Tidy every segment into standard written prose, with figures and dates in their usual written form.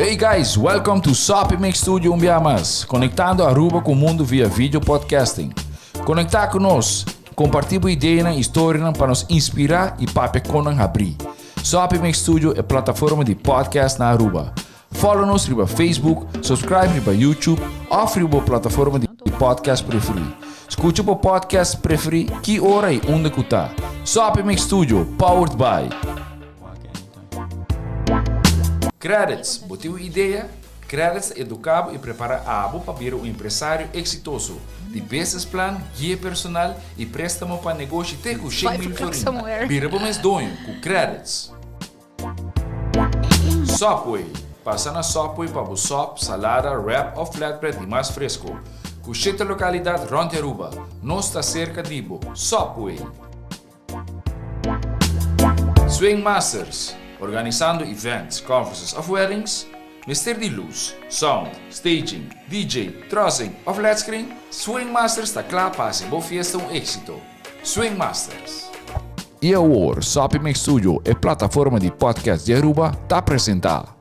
Hey guys, welcome to Soppy Mix Studio un bia mas, conectando Aruba cu mundo via video podcasting. Conecta cu nos, comparti bo ideanan y storianan pa nos inspira y papia con nan habri. Soppy Mix Studio e plataforma di podcast na Aruba. Follow nos riba Facebook, subscribe riba YouTube of riba bo plataforma di podcast preferi. Scucha bo podcast preferi ki ora y unda cu ta. Soppy Mix Studio, powered by. Credits, bo tin un idea? Credits ta educa bo y prepara abo pa bira un empresario exitoso. Di business plan, guia personal y prestamo pa negoshi te cu 100 mil florin. Bira bo mes doño cu Credits. Subway, Pasa na Subway pa bo sop, salada, wrap of flatbread di mas fresco. Cu shete localidad rond di Aruba. Nos ta cerca di bo. Subway! Swing Masters, Organisando events, conferences of weddings? Mester di luz, sound, staging, DJ, trussing of led screen? Swing Masters ta cla pa haci bo fiesta un exito. Swing Masters. Y awor, Soppy Mix Studio, e plataforma di podcast di Aruba, ta presenta.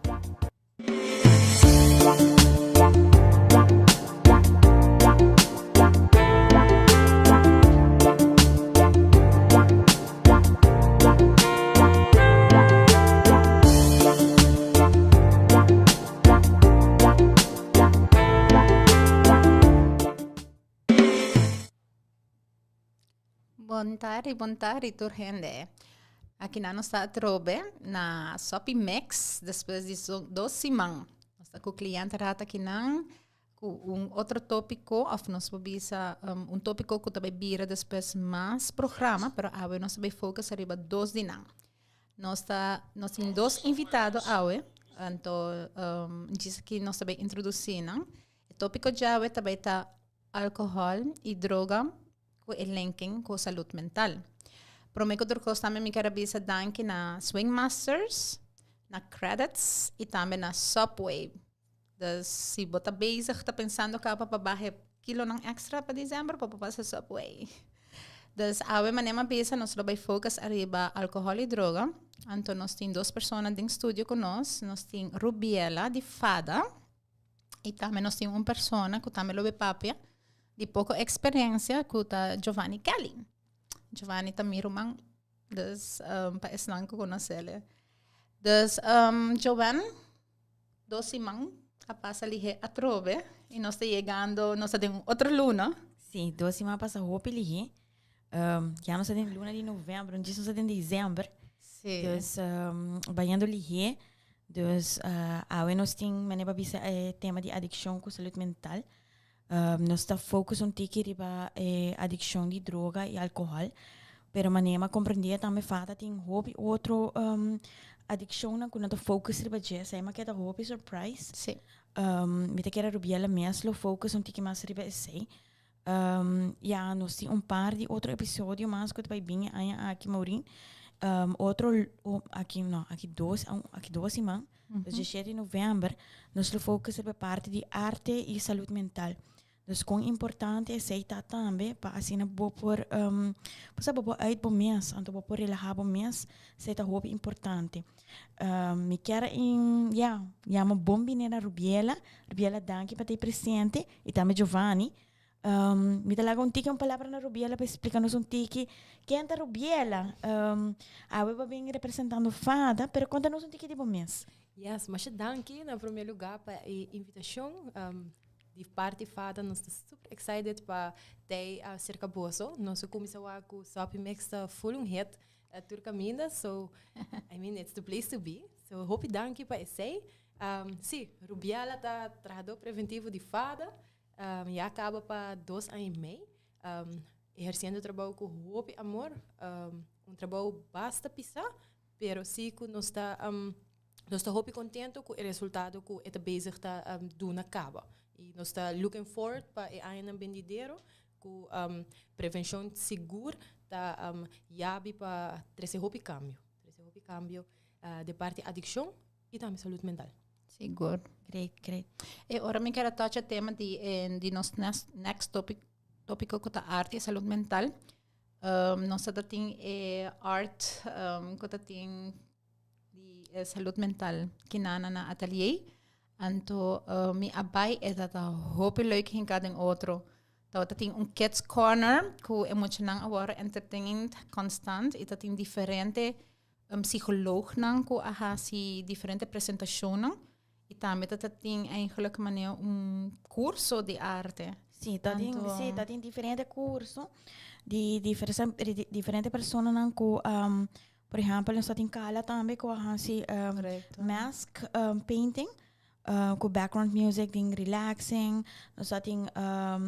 Bon tardi, bon tardi tur hende. Aki nan nos ta atrobe na Soppy Mix despues di dos siman. Nos ta ku cliente rato aki nan ku un otro tópiko òf nos por bisa un tópiko ku ta bai bira despues mas programa, pero awe nos ta bai focus ariba dos di nan. Nos ta nos tin dos invitado awe, anto djis aki nos ta bai introdusí nan. E tópiko djawe ta bai ta alkohòl i droga ku e linking ku salud mental. Promé ku tur kos tambe mi ker a bisa danki na Swing Masters, na Credits i tambe na Subway. Dus si bo ta bezig ta pensando kaba pa baha e kilonan èkstra pa desèmber bo por pasa Subway. Dus awe manera mi a bisa nos lo bai focus ariba alkohòl i droga. Anto nos tin dos persona den studio ku nos. Nos tin Rubiela di Fada. I tambe nos tin un persona ku tambe lo be papia di poko eksperensia ku ta Giovanni Kelly. Giovanni ta mi ruman, dus um, pa esnan ku konosele. Dus um, Joven, dos siman a pasa lihe atrobe i nos ta yegando, nos ta den un otro luna. Sí, dos siman a pasa hopi lihe. Um, ya nos ta den luna di november, nos ta den december. Sí. Dus um, bayendo lihe. Dus uh, awe nos tin, mene pa bisa e tema di adiccion ku salud mental. Um, nos ta focus un tiki riba e adiccion di droga y alcohol. Pero manera ma comprendé tambe fata tin hopi otro um, adiccionnan ku no ta focus riba dje. Esei ma keda hopi surprise. Sí. Um, mi ta kere Rubiela mes lo focus un tiki mas riba esei. Um, ya, nos tin un par di otro episodio mas ku ta bai bin e aña aki, Maureen. Um, otro, oh, aki no, aki dos, aki dos siman, mm -hmm. dus 7 di november, nos lo focus riba parte di arte y salud mental. Dus kon importante esei ta tambe pa asina bo por, um, bo sa bo por uit bo mes, anto bo por relaha bo mes, esei ta hopi importante. Um, mi kier in, ya, yama bon bini na Rubiela. Rubiela, danki pa ta presente. Y tambe Giovanni. Um, mi ta laga un tiki un palabra na Rubiela pa explica nos un tiki ken ta Rubiela. Um, awe bo bin representando Fada, pero conta nos un tiki di bo mes. Yes, masha danki na prome lugar pa e invitacion. Um, di parti Fada nos ta super excited pa tei uh, cerca boso. Nos a cuminsa wak cu Soppy Mix ta full un hit uh, tur caminda, so I mean it's the place to be. So hopi danki pa esey. Um, sí, Rubiela ta trahador preventivo di FADA. Um, ya caba pa dos aña y mei. Um, eherciendo trabou cu hopi amor. Um, un trabou basta pisa, pero sí cu nos ta, um, nos ta hopi contento cu e resultado cu e ta bezig ta um, duna caba. Y nos ta looking forward pa e añanan bendidero cu um, prevencion sigur ta um, yabi pa trece hopi cambio. Trece hopi cambio uh, de parti adiccion i tambe salud mental. Sigur. Great, great. E ora mi kier a touch e tema di, eh, di nos next, next topic, topico cu ta arte y salud mental. Um, nos ta tin e art um, cu ta tin di eh, salud mental kinana na atelier. Anto mi a bai e ta hopi leuk hinká den otro. Tabata tin un kids corner ku e muchanan a wòrdu entertained konstant i ta tin diferente psikoloognan ku a hasi diferente presentashonnan i tambe ta tin eigenlijk manera un kurso di arte. Sí, ta tin, Anto- sí, ta tin diferente kurso di diferente, diferente personanan ku por ehèmpel nos ta tin Kala tambe ku a hasi Correcto. mask painting ku background music den relaxing. Nos ta tin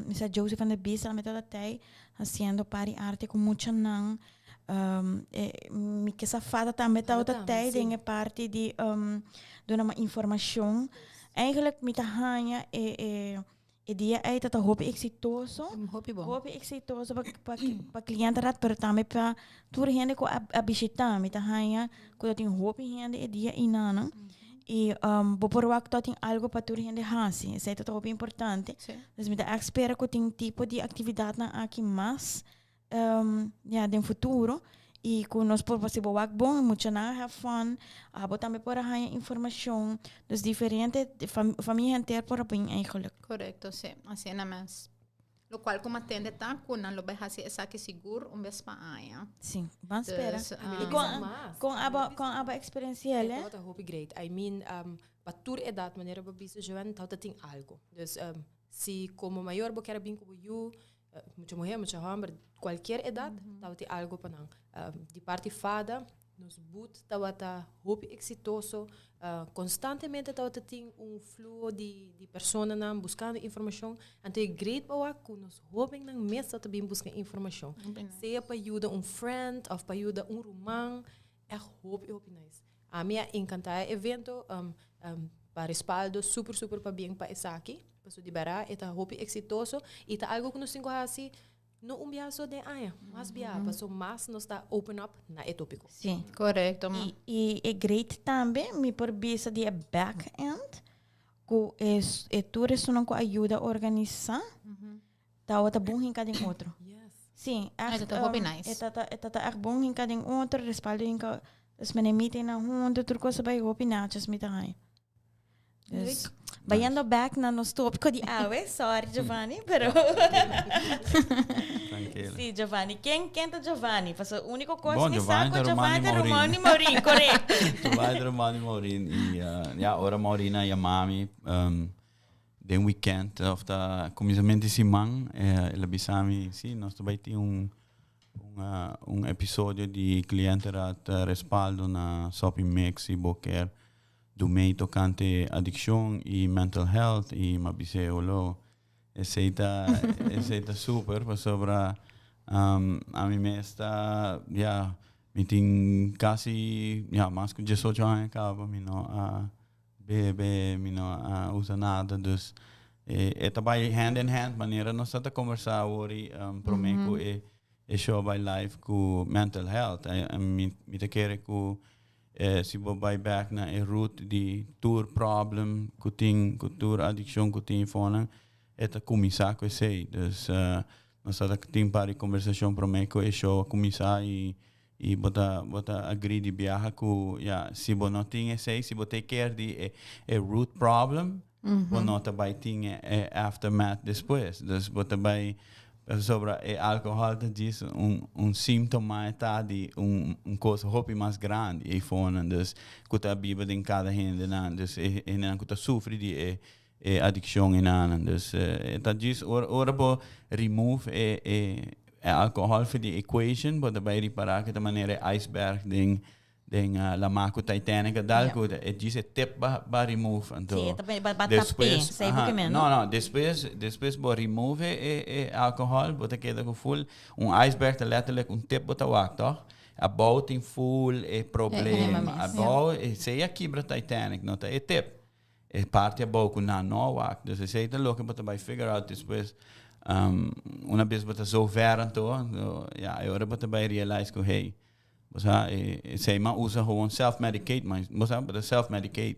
Mister Joseph van der Bies tambe tabata tei hasiendo par di arte ku muchanan. Mi ke sa Fada tambe Fada tabata tambe, tei den sí. e parti di duna mas informashon. Eigenlijk mi ta haña e e e dia ei ta hopi eksitoso. Hopi bon. Hopi eksitoso pa pa pa kliente rat, pero tambe pa tur hende ku a a bishitá. Mi ta haña ku ta tin hopi hende e dia einanan. I bo por wak ta tin algu pa tur hende hasi. Esei ta hopi importante. Sí. Dus mi ta ègt spera ku tin tipo di aktividatnan aki mas ya den futuro y cu nos por si bo wak bon muchanan a have fun abo tambe por a haya informacion dus diferente famia henter por a bin eigenlijk. Correcto, si, asina mes. Locual cu m'atende ta cu nan lo bay haci esaki sigur un bes pa aña. Si, ban spera. Dus, A mi Y lo con bisa mas. con A mi lo abo bisa con abo mas. experiencia E le? tabata hopi great. I mean, pa tur edad, manera bo bisa Joanne, tabata tin algo. Dus si como mayor bo kier a bin cu bo yu, Mucha muher, mucha homber, cualkier edad, tabatin algo pa nan. Di parti fada, nos boot tabata hopi exitoso. Constantemente tabata tin un fluo di, di personanan buscando informacion. Anto e great pa wak cu nos hobennan mes tabata bin busca informacion. Sea pa yuda un friend of pa yuda un ruman. Echt hopi, hopi nice. Ami a encanta e evento, pa respaldo super super pabien pa esaki, paso di bera e ta hopi exitoso y ta algo cu nos tin cu haci no un biaha so den aña, mas biaha, paso mas nos ta open up na e topico. Sí. Correcto. Y, y e great tambe mi por bisa di e back end cu e, e tur esunnan cu a yuda organisa Tawata bon hinka den otro. Yes. Sí, echt. E ta hopi nice. E tata, e tata echt bon hinka den otro, respaldo hinka. Dus mene meeting na hunto, tur cosa bai hopi nachos mi ta haña. Dus, bayendo back na nos tópico di awe, sorry Giovanni, pero Tranquilo. Sí, Giovanni. Ken, ken ta Giovanni? Paso único cosa Bon, mi Giovanni sa ta cu ruman Giovanni di ta ruman Maureen. di Maureen, correcto. Giovanni ta ruman di Maureen. Y uh, ja, ora Maureen a yama mi, um, Den weekend of ta kuminsamentu di siman el a bisa mi, si, nos ta bai tin un un episodio di Cliëntenraad Respaldo na Sopi Mix si bo kier dumei tokante adikshon i mental health i m'a bis'é olo esei ta esei ta super pasobra ami mes ta ya mi tin kasi ya mas ku diesocho aña kaba mi no a Bebe, mi no a usa nada, dus e ta bai hand in hand, manera nos ta ta conversa awor y prome cu e e show bai live cu mental health. Mi mi ta kere cu si bo bai back na e root di tur problem cu tin, cu tur adiccion cu tin fonan, e ta cuminsa cu esey. Dus nos ta ta tin par di conversacion prome cu e show a cuminsa y I bo ta bo ta agree di biaha ku ya si bo no tin esei, si bo take care di e e root problem, bo no ta bai tin e e aftermath despues. Dus bo ta bai pasobra e alcohol ta djis un un símptoma e ta di un un kos hopi mas grandi eifonan. Dus ku ta biba den kada hendenan. Dus e hendenan ku ta sufri di e e adiccion enanan. Dus e ta djis ora ora bo remove e e e alcohol for di equation bo ta bai ripara ku ta manera e iceberg den den lama ku Titanic a dal ku e djis e tip ba ba remove anto Sí, e ta ba ba tap'é, despues sei bo aha ke men, no no? no despues despues bo remove e e alcohol bo ta keda ku full un iceberg ta letterlijk un tip bo ta wak toch abou tin full e problema abou esei a kibra Titanic no ta e tip. E parti abou ku nan no a wak. Dus esei ta loke bo ta bai figure out despues. Una bes bo ta zo ver anto, ya, e ora bo ta bai realize ku hey, bo sa, esei man usa gewoon self-medicate, ma bo sa, bo ta self-medicate.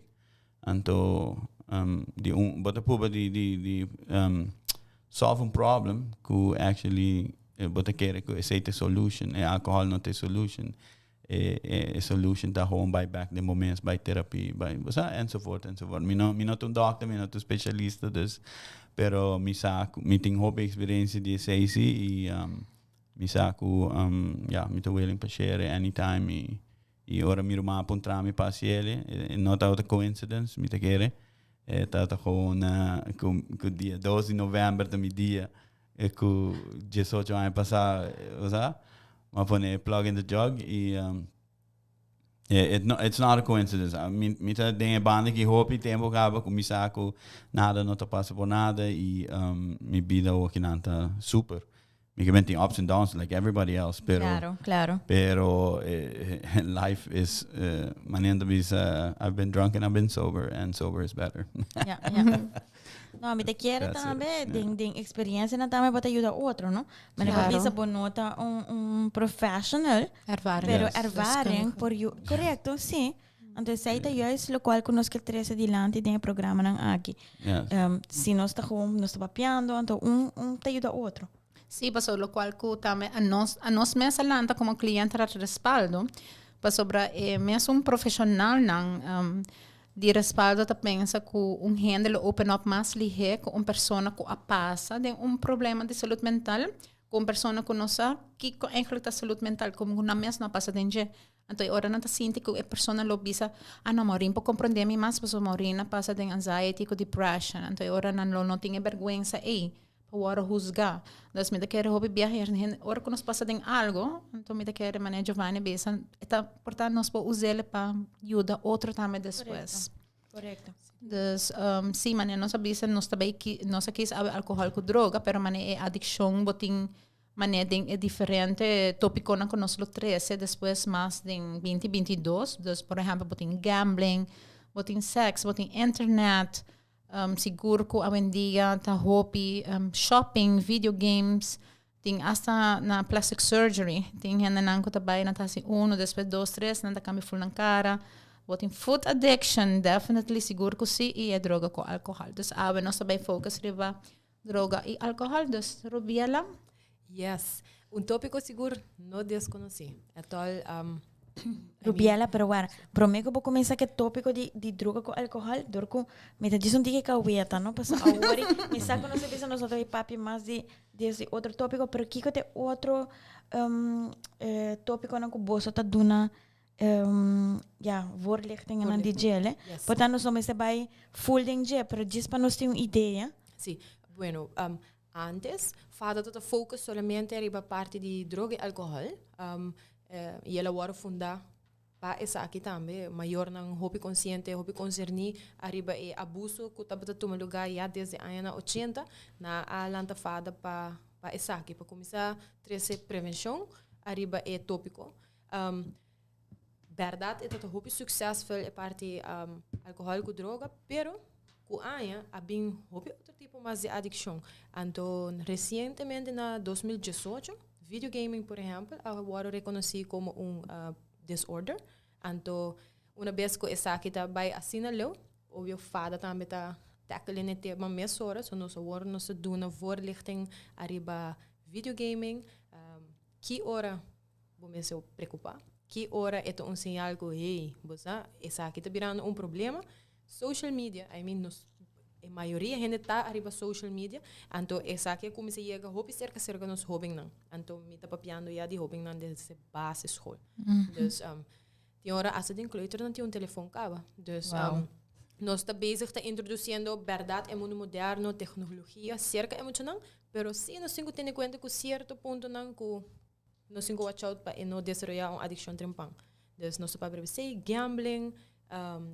Anto, di un, bo ta prueba di, di, di solve un problem ku actually bo ta kere ku esei ta e solution, e alcohol no ta e solution. E solution ta gewoon bai back den bo mes, bai terapia, bai, bo sa, enzovoort, enzovoort. Mi no, mi no ta un dokter, mi no ta un specialista, dus, pero mi sa cu mi tin hopi experiencia di esey si y mi sa cu, ya, mi ta willing pa share anytime y, y ora mi ruman a puntra mi pa haci ele, e no tabata coincidence, mi ta kere, e tabata gewoon cu, cu dia dos di november ta mi dia. E ku 18 aña pasá, o sea, m'a pone e plug in the jug y um, it, no, it's not a coincidence. Ah, mi, mi ta den e banda ki hopi tempo kaba ku mi sa ku nada no ta pasa por nada y um, mi bida hokinan ta super. Mi ke tin ups and downs like everybody else, pero Claro, claro. pero life is manera ta bisa I've been drunk and I've been sober and sober is better. Ja, ja. No, mi ta kier tambe den den experiencianan tambe bo ta yuda otro, no? Mane bo bisa bo no ta un un professional, Ervaring. pero ervaring por yu, correcto, si. Anto esei ta juist locual cu nos kier trece dilanti den e programanan aki. Si nos ta gewoon nos ta papiando, anto un un ta yuda otro. Si, pasobra locual cu tambe a nos a nos mes a lanta como cliente respaldo, pasobra e mesun profesionalnan Di respaldo ta pensa ku un hende lo open up mas lihé ku un persona ku a pasa den un problema di salud mental, ku un persona ku no sa kiko eigenlijk ta salud mental, komo ku nan mes no a pasa den dje. Anto e ora nan ta sinti ku e persona lo bisa, ah no, Maureen por komprondé mi mas pasobra Maureen a pasa den anxiety ku depression. Anto e ora nan lo no tin e bèrgwensa ei. Pa wòrdu husgá. Dus mi ta kere hopi biaha i hende ora ku nos pasa den algu, anto mi ta kere manera Giovanni bisa, e ta por ta nos por us'el pa yuda otro tambe despues. Korekto. Dus si manera nos a bisa nos ta bai nos a kis awe alkohòl ku droga, pero manera e adikshon bo tin manera den e diferente topikonan ku nos lo trese despues mas den binti 22. Dus por ehèmpel bo tin gambling, bo tin sèks, bo tin internet. Sigur ku awendia ta hopi shopping, video games, tin asta na plastic surgery. Tin hendenan ku ta bai nan ta hasi unu, despues dos, tres, nan ta kambia ful nan kara. Bo tin food addiction, definitely sigur ku si, i e droga ku alkohòl. Dus awe nos ta bai focus riba droga i alkohòl. Dus Rubiela. Yes. Un tópiko sigur no deskonosí. Etòl Rubiela, pero wara, promé ku bo kuminsá ku e tópiko di di droga ku alkohòl, dor ku mi ta djis un tiki kaweta, no? Pasobra awor mi sa ku nos a bisa nos no ta bai papia mas di di ese otro tópiko, pero kiko ta e otro tópikonan ku boso ta duna ya, voorlichtingennan di djele? Por tanto nos no mester bai ful den dje, pero djis pa nos tin un idea. Sí, bueno, Antes, fada ta focus solamente riba parti di droga y alcohol. Y el a worde funda pa esaki tambe. Mayornan hopi consciente, hopi concerni ariba e abuso cu tabata tuma lugar ya desde añanan 80. Nan a lanta fada pa pa esaki, pa cuminsa trece prevencion ariba e topico. Berdad e ta hopi succesvol e parti alcohol cu droga, pero cu aña a bin hopi otro tipo mas di adiccion. Anto recientemente na 2018 video gaming por ehempel a wordo reconoci como un disorder. Anto una bes cu esaki ta bay asina leu, obvio fada tambe ta tackle e tema mesora, so nos awor nos ta duna voorlichting ariba video gaming, ki ora Bo mester preocupa. Ki ora e ta un señal cu hey, bo sa, esaki ta birando un problema. Social media, I mean, nos, e mayoria hende ta ariba social media, anto esaki a cuminsa yega hopi cerca cerca nos hobennan. Anto mi ta papiando ya di hobennan desde basisschool. Dus tin ora hasta den kleuter nan tin un telefon caba. Dus nos ta bezig ta introduciendo berdad e mundo moderno, tecnologia cerca e muchanan, pero si nos tin cu tene cuenta cu cierto puntonan cu Nos tin ku watch out pa e no desaroyá un adikshon trempan. Dus nos ta papia riba esei, gambling,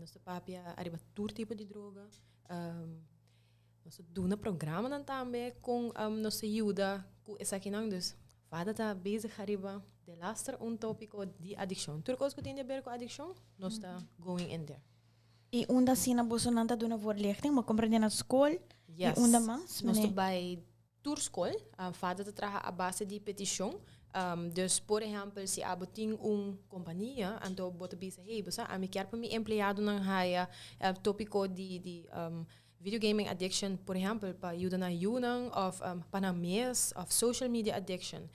nos ta papia ariba tur tipo di droga. Nos ta duna programanan tambe kon nos ta yuda ku esakinan. Dus Fada ta bezig ariba delaster un topiko di adikshon. Tur kos ku tin di aber ku adikshon, nos ta going in there. I unda asina bosonan ta duna voorlichting? Bo komprendé na skol? Yes. I unda mas? Nos ta bai Tur skol, fada ta traha a base di petishon. Dus, por ehèmpel, si abo tin un kompania, anto bo ta bisa, hey, bo sa, ami kier pa mi empleadonan haya tópiko di di. Video gaming addiction, por ehempel, pa yuda nan yunan of pa nan mes, of social media addiction.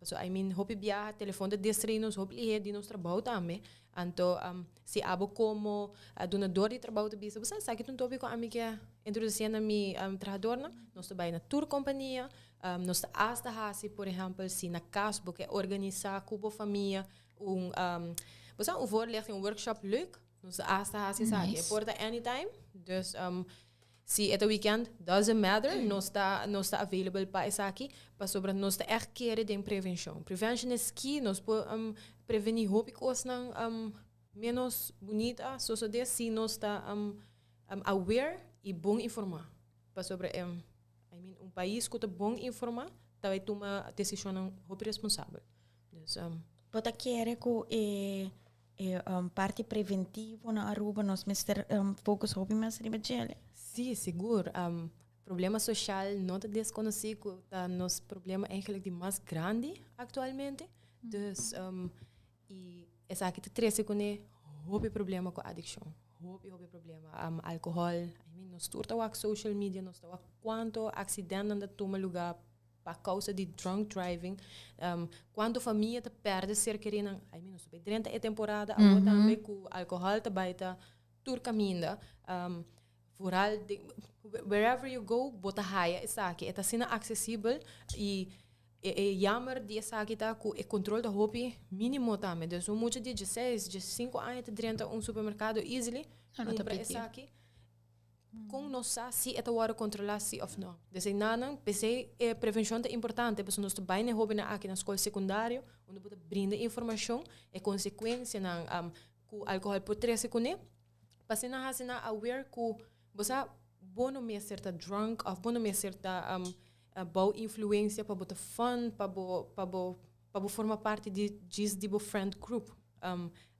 So I mean, hopi biaha telefon ta distrae nos hopi lihe di nos trabou tambe. Anto si abo como dunador di trabou ta bisa, bo sa esaki ta un topico ami ke introduci na mi trahadornan. Nos ta bay na tur compania, nos ta hasta haci, por ehempel, si na cas bo ke organisa cu bo famia un, bo sa, un voorlichting, un workshop leuk. Nos hasta hasi esaki. E por ta anytime. Dus si e ta weekend, doesn't matter. Nos ta available pa esaki. Pasobra nos ta echt kere den prevencion. Prevention is key. Nos por preveni hopi cosnan menos bunita. So si nos ta aware y bon informa. Pasobra I mean, un pais cu ta bon informa, ta bay tuma decision hopi responsabel. Dus Bo ta kere cu e parti preventivo na Aruba nos mester focus hopi mas riba dje? Si, sigur. Problema social no ta desconoci cu ta nos problema eigenlijk di mas grandi actualmente. Dus y esaki ta trece cune hopi problema cu adiccion. Hopi, hopi problema. Alcohol, I mean, nos tur ta wak social media, nos ta wak cuanto accidente ta tuma lugar pa causa di drunk driving. Cuanto famia ta perde ser kerinan, I mean, nos ta e temporada mm tambe cu alcohol ta bay ta tur caminda. Vooral wherever you go, bo ta haya esaki. E ta asina accesibel y e jammer di esaki ta cu e control ta hopi minimo tambe. Dus un mucha di 16, 15 aña ta drenta un supermercado easily, Ah, no ta cumpra piti. Esaki. Con nos sa si e ta wordo controla si of no? Dus nan, p'esey e prevencion ta importante, pasobra nos tambe na hoben aki na scol secundario, unda bo ta brinda informacion y consecuencianan cu alcohol por trece cune, pa nan hasi nan aware cu bo sa, bo no mester ta drunk of bo no mester ta bou influencia pa bo ta fun, pa bo forma parti di bo friend group.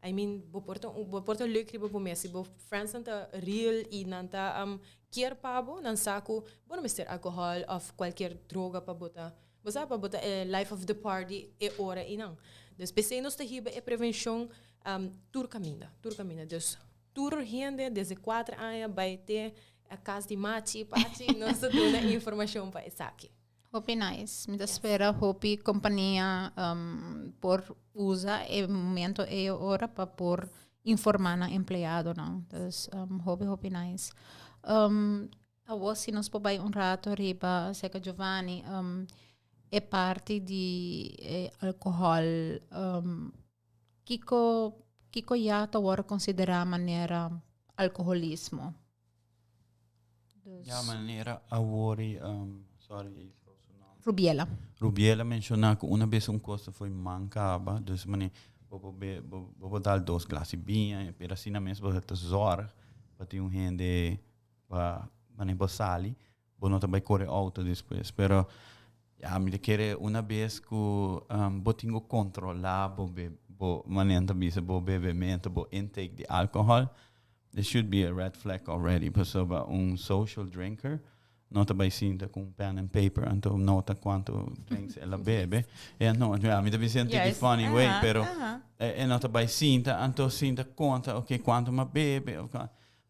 I mean, bo por ta leuk riba bo mes, si bo friends nan ta real y nan ta kier pa bo, nan sa cu bo no mester alcohol of cualkier droga pa bo ta, bo sa, pa bo ta life of the party e ora y nan. Dus p'esey nos ta hiba e prevencion tur caminda, tur caminda. Dus tur hende desde 4 aña bay te na cas di machi, pachi, nos ta duna informacion pa esaki. Hopi nice. Mi ta spera hopi compania por usa e momento e ora pa por informa nan empleadonan. Dus hopi hopi nice. Awo si nos por bay un rato riba serca Giovanni, e parti di alcohol, kico ya ta wordo considera manera alcoholismo? Dus, Ja, manera awor, sorry, Rubiela. Rubiela menciona cu un bes un cos foi mancaba, dus mane bo be bo bo dal dos glas di biña, pero asina mes bo ta zorg pa tin un hende pa mane bo sali, bo no ta bay core auto despues, pero ja, mi ta kere un bes cu bo tin cu controla bo be bo mane ta bisa bo bebemento, bo intake di alcohol, there should be a red flag already, pasobra un social drinker no ta bay sinta cu pen and paper anto nota cuanto drinks el a bebe. E no, ja, mi ta bisa in funny way, pero e no ta bay sinta anto sinta conta, ok, cuanto m'a bebe.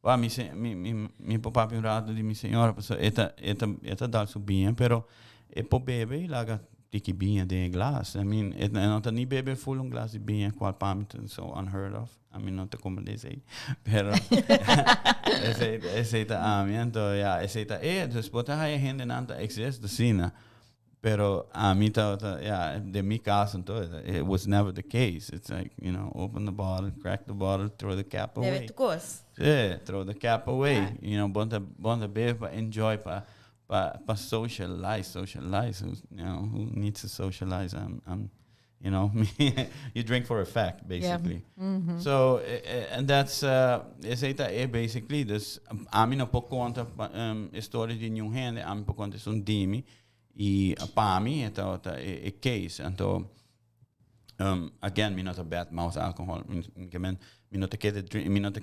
Wa, mi, se, mi, mi, mi papá un rato di mi señora, pues, e ta dal su biña, pero e por bebe y laga tiki biña den glas. I mean, e no ta ni bebe full un glas di biña, cual pa mi ta so unheard of. I mean, no ta como esey. Pero esey ta ami, anto, ja, esey ta dus bo ta haya hendenan ta exist, asina. Pero ami ta, ja, den mi caso, anto, it was never the case. It's like, open the bottle, crack the bottle, throw the cap away. Debe tu cos. Yeah, throw the cap away. Bo n' ta bebe pa enjoy, pa socialize, socialize. Who needs to socialize? You drink for effect, basically. So, and that's, esey ta e basically, dus, ami no por conta storia di ningun hende, ami por conta esun di mi, y pa mi, ta e case. Anto, again, mi no ta bad mouth alcohol. Mi no ta keda drink, mi no ta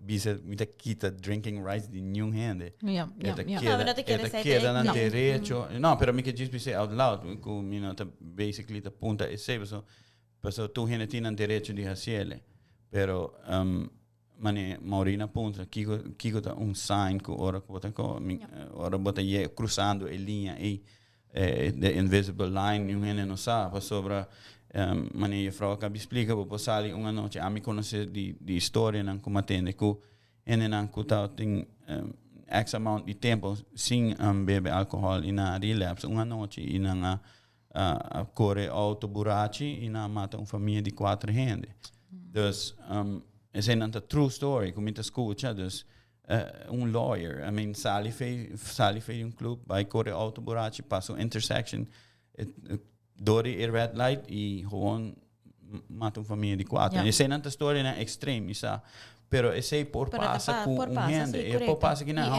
bisa, mi ta kita drinking rights di ningun hende. E ta No, mi no ta kere e ta say keda na no. derecho. No, pero mi ke just say out loud, cu mi no ta basically ta punta esey, so tur hende tin derecho di haci'e. Pero Mane Maureen a puntra kiko kiko ta un sign ku ora ku bo ta ko mi ora bo ta ye cruzando e liña ei the invisible line niun hende no sa pasobra mane juffrouw a kabi splika bo por sali un anochi ami konosé di di historianan ku mi a tende ku hendenan ku ta tin x amount di tempo sin bebe alcohol i nan a relapse un anochi i nan a a kore auto burachi i nan a mata un famia di kuater hende. Dus eseinan ta true story ku mi ta skucha. Dus un lawyer, I mean sali fei sali fei di un club bai kore auto burachi pasa un intersection dor di e red light i gewoon mata un famia di kuater. Eseinan ta storianan extreme mi sa. Pero esei por pasa ku un hende. E por pasa kinan.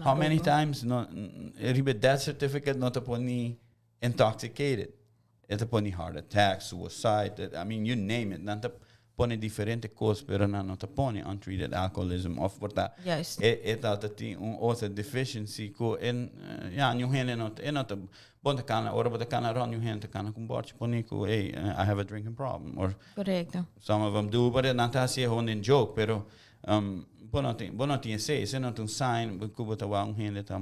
How many times no riba e death certificate no ta pone intoxicated. E ta pone heart attack, suicide, I mean you name it. Nan ta pone diferente kos pero nan no ta pone untreated alcoholism of por ta e e ta ta tin un otro deficiency ku e ya niun hende no e no ta bon ta kana ora bo ta kana rond niun hende ta kana ku un bòrchi pone ku ey I have a drinking problem or some of them do but nan ta hasié hon den joke pero bo no tin bo no tin esei esei no ta un sign ku bo ta wak un hende ta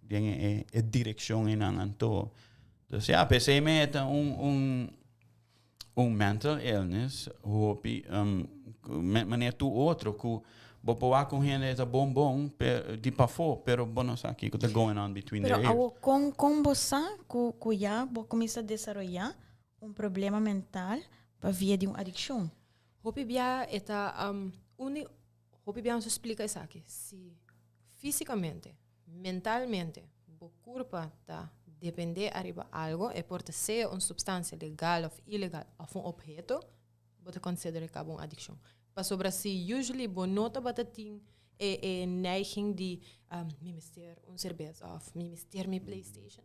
den e e direkshon einan anto dus ya p'esei mi ta un un un mental illness hopi manera tur otro ku bo por wak un hende ta bon bon di pafó pero bo no sa kiko ta going on between their ears. Pero awo kon kon bo sa ku ku ya bo kuminsá desaroyá un problema mental pa via di un adikshon? Hopi bia e ta uni hopi bia nos a splika esaki si físikamente Mentalmente, bo kurpa ta dependé ariba algo, e por ta sea un supstansia legal òf ilegal òf un opheto, bo ta konsider'é kaba un adikshon. Pasobra si usually bo no tabata tin e e neiging di mi mester un serbes òf mi mester mi playstation,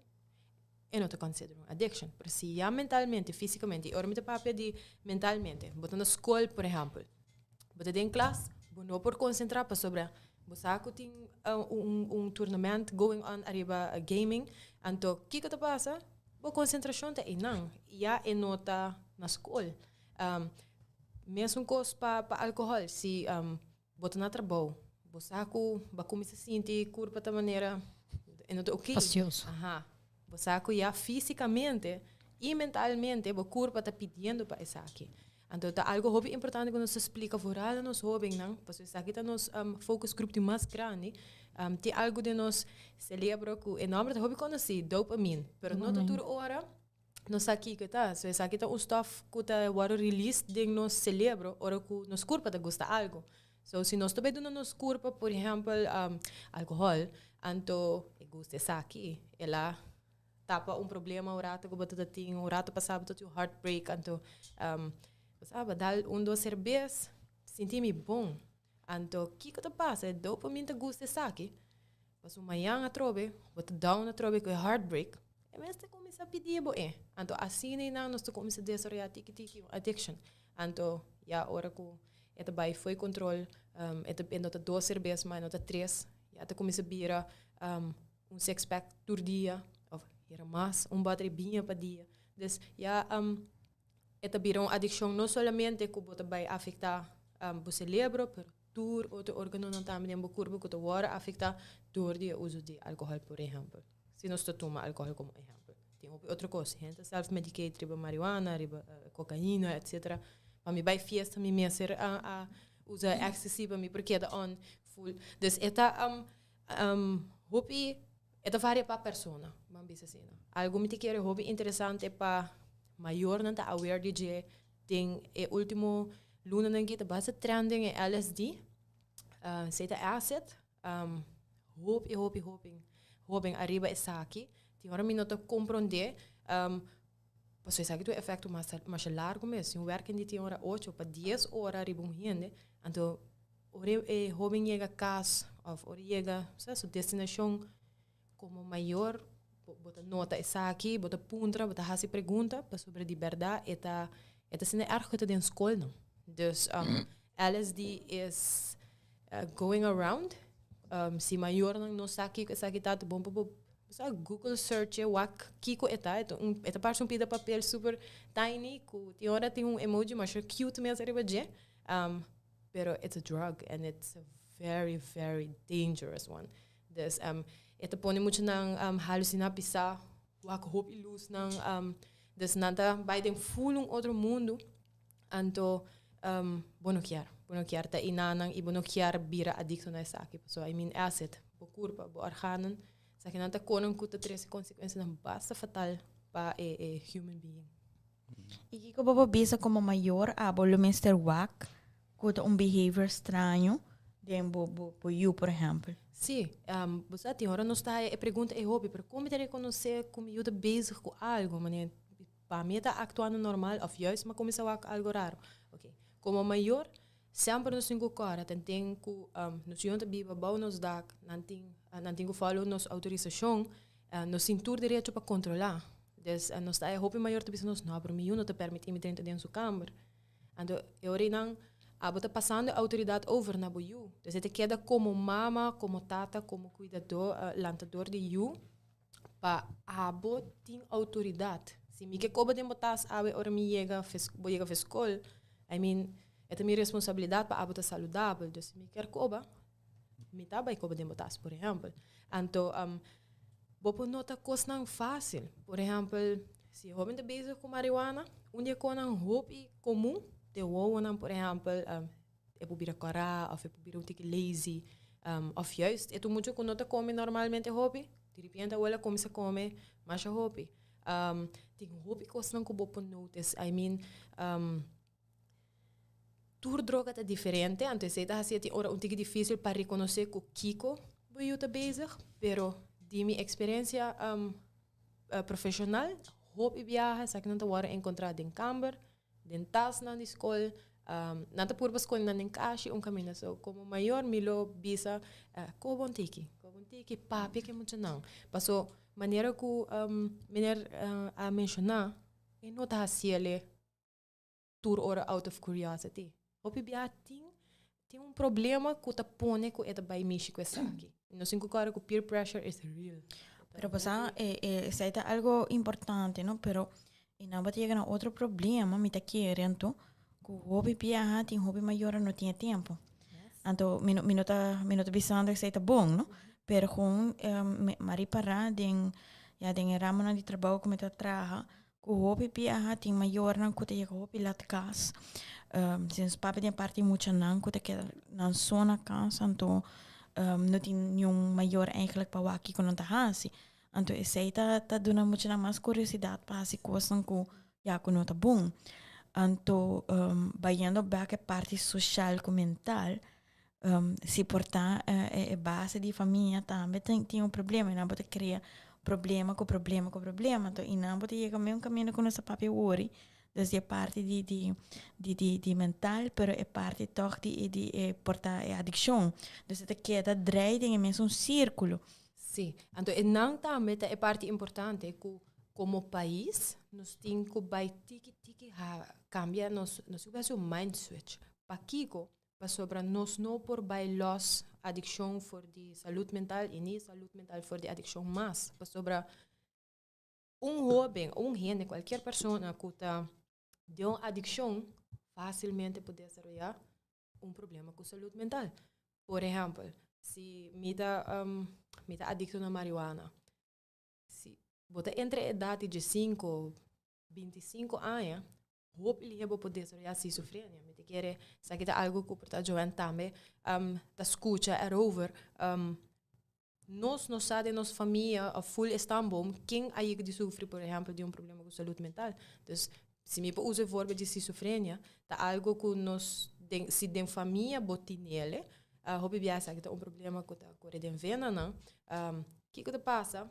e no ta konsider'é un adikshon. Pero si ya mentalmente, físikamente, i ora mi ta papia di mentalmente, bo ta na skol por ehèmpel, Bo ta den klas, bo no por konsentrá pasobra bo sa ku tin un tournament going on ariba gaming. Anto kiko ta pasa? Bo konsentrashon ta einan. Ya e no ta na skol. Mesun kos pa pa alkohòl. Si bo ta na trabou, bo sa ku bo a kuminsá sinti kurpa ta manera e no ta oké. Fastioso. Aha. Bo sa ku ya físikamente i mentalmente bo kurpa ta pidiendo pa esaki. Anto ta algo hopi importante ku nos ta splika foral na nos hóbennan, pasobra esaki ta nos focus group di mas grandi. Tin algo den nos selebro ku e nòmber ta hopi konosí, dopamine, pero no ta tur ora nos sa kiko e ta. So esaki ta un stòf ku ta wòrdu released den nos selebro ora ku nos kurpa ta gusta algo. So si nos ta bai duna nos kurpa, por ehèmpel, alkohòl, anto e gusta esaki, el a tapa un problema un rato ku bo ta tin, un rato pasá bo ta tin un heartbreak, anto bo sa bo dal un dos serbes, sinti mi bon. Anto kiko ta pasa? E dopamine ta gusta esaki, pasobra mañan atrobe bo ta down atrobe ku e heartbreak, e mes ta kuminsá pidi bo e. Anto asina einan nos ta kuminsá desaroyá tiki tiki un addiction. Anto ya ora ku e ta bai fo'i kontrol, e ta e no ta dos serbes mas e no ta tres, ya ta kuminsá bira un six pack tur dia of hera mas un bòter di biña pa dia. Dus ya e ta bira un adikshon no solamente ku bo ta bai afektá bo selebro pero tur otro organonan tambe den bo kurpo ku ta wòrdu afektá dor di e uso di alkohòl por ehèmpel. Si nos ta tuma alkohòl komo ehèmpel. Tin hopi otro kos. Hende ta self medicate riba marihuana, riba kokaina etcetera. Pa mi bai fiesta mi mester a usa ecstasy pa mi por keda on full. Dus e ta Hopi, e ta varia pa persona, ban bisa asina. Algo mi ta kere hopi interesante pa mayornan ta aware di dje den e ultimo lunanan aki ta basta trending e LSD, esei ta acid, hopi hopi hopi hoben ariba esaki, tin ora mi no ta kompronde, pasobra esaki ta un efecto masha largo mes, si un werking di tin ora ocho pa dies ora riba un hende, anto Ora e hoben yega kas òf ora e yega sa su destinashon komo mayor bo ta nota esaki, bo ta puntra, bo ta hasi pregunta pasobra di bèrdat e ta e ta asina erg ku e ta den skolnan. Dus LSD is going around. Si mayornan no sa kiko esaki ta, ta bon pa bo sa google search e wak kiko e ta. E ta un e ta parse un pida papel super tiny ku tin ora tin un emoji masha cute mes ariba dje. Pero it's a drug and it's a very, very dangerous one. Dus e ta pone muchanan halusiná pisá, wak hopi lusnan, dus nan ta bai den full un otro mundu. Anto bo no kier, bo no kier ta inanan i bo no kier bira adikto na esaki. Pasobra, I mean, acid, bo kurpa, bo organen, esakinan ta konan ku ta trese konsekuensianan basta fatal pa e e human being. I kiko bo por bisa komo mayor abo lo mester wak ku ta un behavior straño den bo bo bo yu por ehèmpel? Sí, bo sa tin ora nos ta haya e pregunta ei hopi, pero kon mi ta rekonosé ku mi yu ta bezig ku algu? Manera pa mi e ta aktuando normal òf juist mi a kuminsá wak algu raro. Oké, komo mayor semper nos tin ku kòrda ten ten ku nos yunan ta biba bou nos dak, nan tin nan tin ku follow nos outorisashon, nos tin tur derecho pa kontrolá. Dus nos ta haya hopi mayor ta bisa nos, no, pero mi yu no ta permití mi drenta den su kamber. Anto e ora einan abo ta pasando e outoridat over na bo yu. Dus e ta keda komo mama, komo tata, komo kuidadó, lantador di yu, pa abo tin outoridat. Si mi ke koba den bo tas awe ora mi yega bo yega for skol, I mean, e ta mi responsabilidat pa abo ta saludabel. Dus si mi kier koba, mi ta bai koba den bo tas, por ehèmpel. Anto bo por nota kosnan fásil. Por ehèmpel, si e hóben ta bezig ku marihuana, un di e konan hopi komun ta e wowonan, por ehèmpel, e por bira kòrá òf e por bira un tiki lazy, òf juist e ta un mucha ku no ta kome normalmente hopi, diripiente awor el a kuminsá kome masha hopi. Tin hopi kosnan ku bo por notice, I mean, Tur droga ta diferente, anto esei ta hasi tin ora un tiki difícil pa reconoce cu kico bo yu ta bezig, pero di mi experiencia profesional, hopi biaha esakinan ta worde encontra den kamber, den tasnan di scol, nan ta purba sconde nan den kashi un caminda. So, como mayor mi lo bisa, koba un tiki, koba un tiki, papia cu e muchanan. Paso manera cu meneer a menciona, e no ta haciele tur ora out of curiosity. Hopi bia tin tin un problema ku ta pone ku e ta bai mishi ku esaki. Nos tin ku kòrda ku peer pressure is real. Pero pasá e e esei ta algo importante no, pero e nan bo ta yega na otro problema mi ta kere anto ku hopi biaha tin hopi mayornan no tin e tempo. Anto mi no mi no ta mi no ta bisando esei ta bon no, pero gewoon mi a ripará den ya den e ramonan di trabou ku mi ta traha Ku hopi biaha tin mayornan ku ta yega hopi lat kas. Si nos papia den parti muchanan ku ta keda nan so na kas anto no tin niun mayor eigenlijk pa wak kiko nan ta hasi. Anto esei ta ta duna muchanan mas kuriosidat pa hasi kosnan ku ya ku no ta bon. Anto bayendo bek e parti soshal ku mental si por ta e base di famia tambe tin tin un problema y nan bo ta crea problema cu problema cu problema anto y nan bo ta yega meun caminda cu nos a papia wori dus di e parti di di di di di mental pero e parti toch di di e por ta e adiccion dus e ta keda drei den e mesun circulo. Si, anto e nan tambe ta e parti importante cu como pais nos tin cu bay tiki tiki ha cambia nos nos tin cu haci un mind switch pakico Pasobra nos no por bai los adikshon for di salud mental i ni salud mental for di adikshon mas. Pasobra un hoben, un hende, kualkier persona ku ta den un adikshon fásilmente por desaroyá un problema ku salud mental. Por ehèmpel, si mi ta mi ta adikto na marihuana, si bo ta entre edat di diesinko, 25 aña, hopi lihe bo por desaroyá schizofrenia. Mi ta kere esaki ta algo ku por ta Joanne tambe ta skucha erover. Nos no sa den nos famia òf ful e stamboom ken a yega di sufri por ehèmpel di un problema ku salud mental. Dus si mi por usa e voorbeeld di schizofrenia ta algo ku nos den si den famia bo tinele hopi biaha esaki ta un problema ku ta kore den venanan. Kiko ta pasa?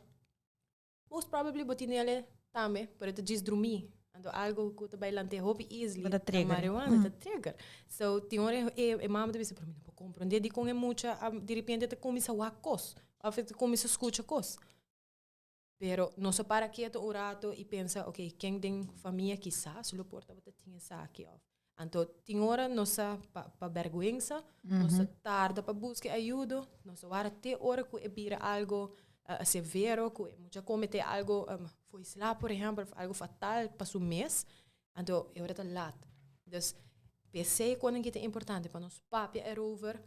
Most probably bo tin ele tambe, pero e ta djis drumí. Anto algo ku ta bai lant'é hopi easily, Bo ta ta trigger. marihuana, ta trigger. So tin ora e e mama ta bisa, pero mi no por komprondé dikon e mucha a diripiente ta kuminsá wak kos, òf e ta kuminsá skucha kos. Pero nos a para ketu un rato i pensa, oké, ken den famia kisas lo por tabata tin esaki òf. Anto tin ora nos a pa pa bèrgwensa, nos a tarda pa buska e ayudo, nos a wara te ora ku e bira algo severo, ku e mucha kometé algo for sla por ehèmpel, algo fatal pa su mes, anto e ora ta lat. Dus. P'esei kon ta importante pa nos papia erover,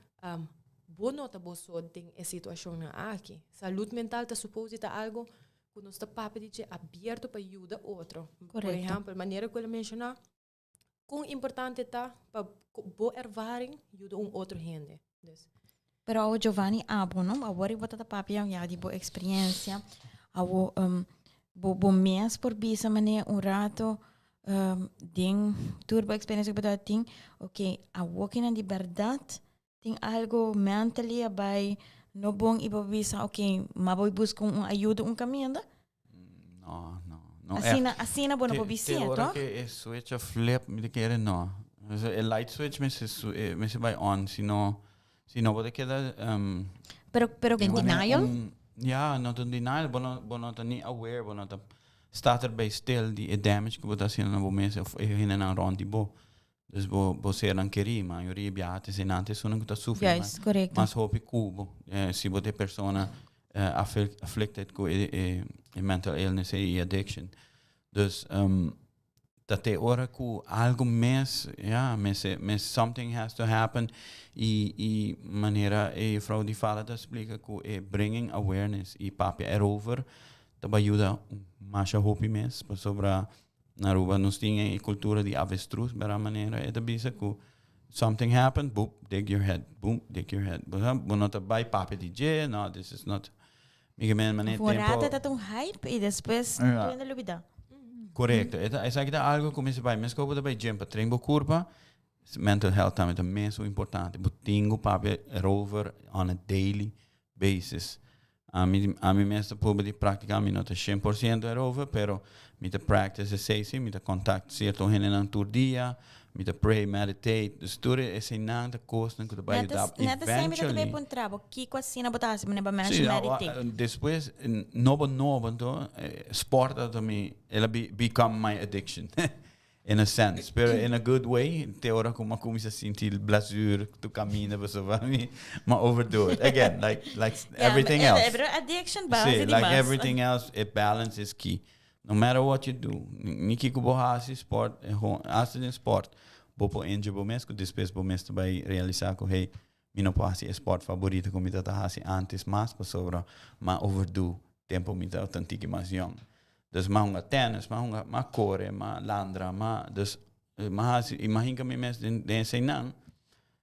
bo no ta bo so den e situacionnan aki. Salud mental ta suppose ta algo ku nos ta papia di dje abierto pa yuda otro. Por ehempel, manera ku el a menciona, kon importante ta pa bo ervaring yuda un otro hende. Dus. Pero awo Giovanni abo no, awor bo ta papia ya di bo experiencia, awo bo mes por bisa mane un rato den tur bo experiencia ku bo ta tin, ok, awo kinan di berdad tin algo mentally a bai no bon i bo bisa ok, ma bo busca un ayuda un caminda? No, no, no. Asina, asina bo no por Te bisa, ora toch? ku e switch a flip, mi ta kere no. E light switch mester bai on, si no bo ta keda Pero Den denial? Ja, no ta denial, bo no ta ni aware, bo no ta staat erbij stil di e damage ku bo ta hasiendo na bo mes of e hendenan rond di bo. Dus bo sernan kerí, mayoria biaha te esnan esunnan ku ta sufri mas hopi ku bo. Si bo ta e persona afflicted ku e mental illness i addiction. Dus ta te ora ku algo mes, ja, mes something has to happen i manera e juffrouw di fala ta splika ku e bringing awareness i papia erover ta bai yuda masha hopi mes pasobra na Aruba nos tin e cultura di avestruz, bera manera e ta bisa ku something happened, boom, dig your head, boom, dig your head. Bo no ta bai papia di dje, no, this is not mi ke men mane Voor tempo rato ta un hype i despues tur hende lubida. Correcto. Esaki ta algo ku mester bai. Mes ku bo ta bai gym pa train bo kurpa, mental health tambe ta mes importante. Bo tin ku papia erover on a daily basis. Ami mes ta proba di practica, mi no ta 100% erover, pero mi ta practice esei si, mi ta contact cierto hendenan tur dia, mi ta pray, meditate, dus tur eseinan ta kosnan ku ta bai Net yuda net esei mi ta eventually. puntra bo, kiko asina bo ta hasi manera bo mention Sí, meditate? Despues, nobo nobo, anto, sport a mi, el a become my addiction. In a sense, pero in a good way, te ora ku m'a kuminsá sinti blessure, tur kaminda, pasobra mi m'a overdo it. Again, like everything else. Pero addiction base Sí, di like mas. everything else, a balance is key. No matter what you do, ni kiko bo hasi sport, hasi den sport, bo por injure bo mes, ku despues bo mes ta bai realisá ku hey, mi no por hasi e sport favorito ku mi tabata hasi antes mas pasobra m'a overdo tempo mi tabata un tiki mas young. Dus m'a hunga tennis, m'a hunga, m'a kore, m'a landra, m'a dus m'a hasi, i m'a hinka mi mes den eseinan.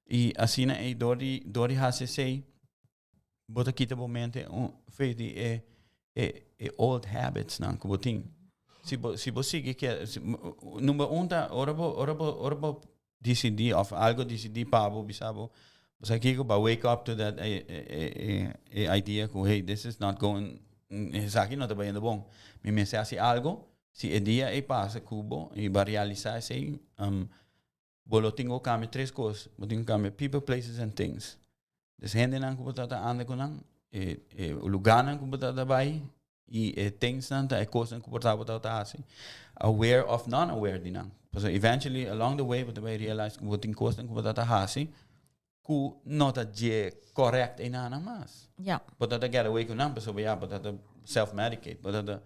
I asina ei dor di hasi esei, bo ta kita bo mente un fe di e old habits nan ku bo tin. Si bo sigui ke, number un ta ora bo disidí of algo disidí pa bo bisa bo, bo sa kiko ba wake up to that e idea ku hey, this is not going, esaki no ta bayendo bon. Mi mester hasi algo, si e dia ei pasa ku bo i bo a realisá esei, bo lo tin ku kambia tres kos. Bo tin ku kambia people, places and things. Dus hendenan ku bo ta anda ku nan, e lugánan ku bo ta bai i e thingsnan ta e kosnan ku por ta bo ta hasi. Aware of non-aware di nan. Pasobra eventually along the way bo ta bai realize ku bo tin kosnan ku bo ta hasi ku no ta dje correct einan mas. Bo ta get away ku nan pasobra ya bo ta self-medicate, bo ta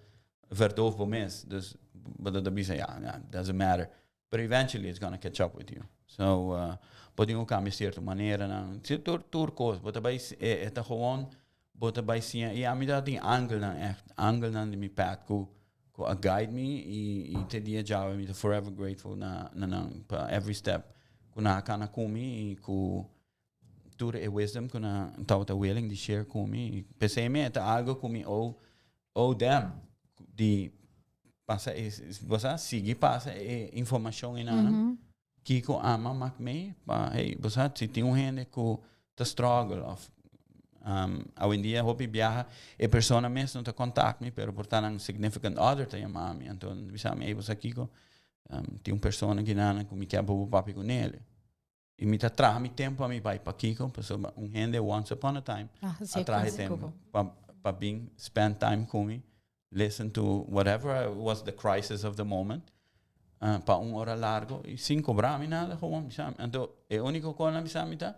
verdoof bo mes. Dus bo ta bisa ja, doesn't matter. But eventually it's gonna catch up with you. So bo tin ku kambia sierto maneranan, si tur kos, bo ta bai e ta gewoon bo ta bai siña i ami ta tin angelnan echt, angelnan di mi path ku a guide mi i te dia djawe mi ta forever grateful na nan pa every step ku nan a kana ku mi i ku tur e wisdom ku nan tabata willing di share ku mi. I p'esei mi e ta algo ku mi owe them di pasa e, bo sa, sigui pasa e informashon einan. Kiko ami a mak mee pa hey, bo sa, si tin un hende ku ta struggle of awendia hopi biaha e persona mes no ta contact mi, pero por ta nan significant other ta yama mi, anto bisa mi, hey, bo sa kiko, tin un persona kinan ku mi kier pa bo papia ku nele. I mi ta traha mi tempo a mi bai pa kiko, pasobra un hende once upon a time a traha e tempo pa bin spend time ku mi, listen to whatever was the crisis of the moment, pa un ora largo i sin kobra mi nada, gewoon bisa mi. Anto e úniko kos nan bisa mi ta,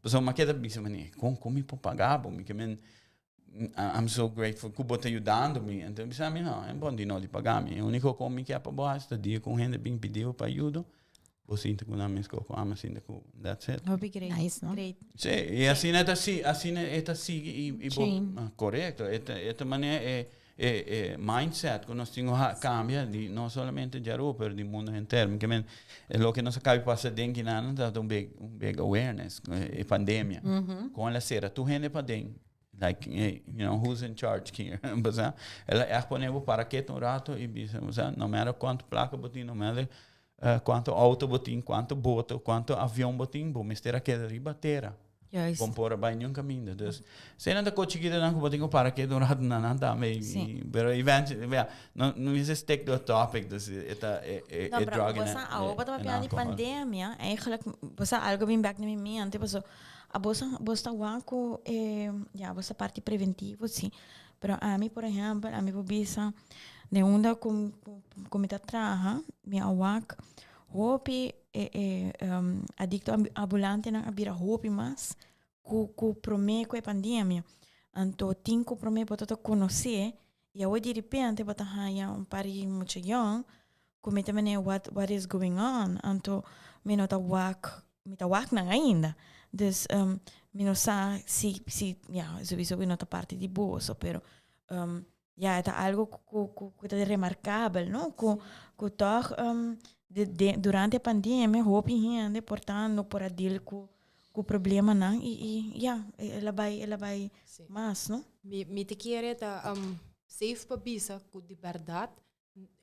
pasobra mi a keda bisa mane, kon mi por paga bo? Mi ke men, I'm so grateful ku bo ta yudando mi. Anto bisa mi, no, e bon di no di paga mi. E úniko kos mi kier pa bo hasi ta dia ku un hende bin pidi bo pa ayudo. Bo sinti ku nan mes ku ami sinti ku that's it. Hopi great. Nice, no? Great. Sí, i asina ta si, asina e ta sigui i, i bo, Chain. ah, korekto, e ta, e ta manera e, e, e mindset ku nos tin ku ha, kambia di no solamente di Aruba, pero di mundo henter. Mi ke men, e loke nos a kabi pasa den kinan ta un big, un big awareness, e, e pandemia. Kon el a sera tur hende paden. Like, hey, you know, who's in charge here? Basa, el a echt pone bo para ketu un rato i bisa, basa, no matter kuantu plaka bo tin, no matter uh, kuantu auto bo tin, kuantu boto, kuantu avion bo tin, bo mester a keda riba tera. Juist. Bon por a bai niun kaminda. Dus, sena ta ko chikito nan ku bo tin ku para ketu un rato na nan tambe. I- Sí. i- Pero eventually, ja, no, no mester stick to a topic, dus e ta e, e, No, e pero drug bo en, sa, awo bo ta en papia di alcohol. pandemia, eigenlijk, bo sa algo bin back na mi mente, paso, a bo sa, bo ta wak ku e, ja, bo sa parti preventivo, si. Pero ami, por ehempel, ami por bisa, den unda ku, ku, ku mi ta traha, mi a wak hopi e, e adicto ambulantenan a bira hopi mas ku, ku prome ku e pandemia. Anto tin ku prome bo ta ta konosé, i awe di repente bo ta haña un par di mucha yòn ku mi ta mene what, what is going on? Anto mi no ta wak, mi ta wak nan ainda. Dus mi no sa si, si, ja, sowieso mi no ta parti di boso, pero ja, e ta algo ku, ku, ku ta remarkabel, no? Ku, ku tòg de, de, durante e pandemia hopi hende por ta no por a deal ku, ku problemanan i, i ja, el a bai, el a bai mas, no? Mi, mi ta kere ta safe pa bisa ku di bèrdat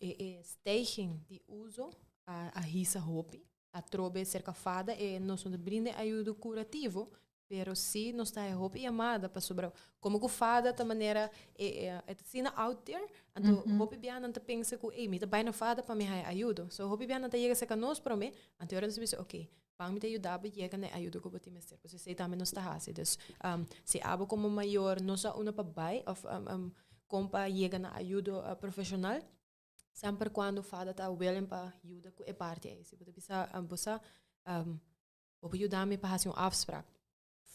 e, e stijging di uso a, a hisa hopi. A trobe serka fada e nos no ta brinda ayudo kurativo, pero si nos ta hopi yamada pasobra komo ku fada ta manera e, e, e ta asina out there, anto hopi bia nan ta pensa ku ey mi ta bai na fada pa mi haya ayudo. So hopi bia nan ta yega serka nos prome, anto ora nos ta bisa okay, ban mi ta yuda bo yega na e ayudo ku bo tin mester. Pasobra esei tambe nos ta hasi. Dus si abo komo mayor no sa unda pa bai òf kon pa yega na ayudo profeshonal, semper kuando fada ta willing pa yuda ku e parti ei. Si bo ta bisa bo sa bo por yuda mi pa hasi un afsprak.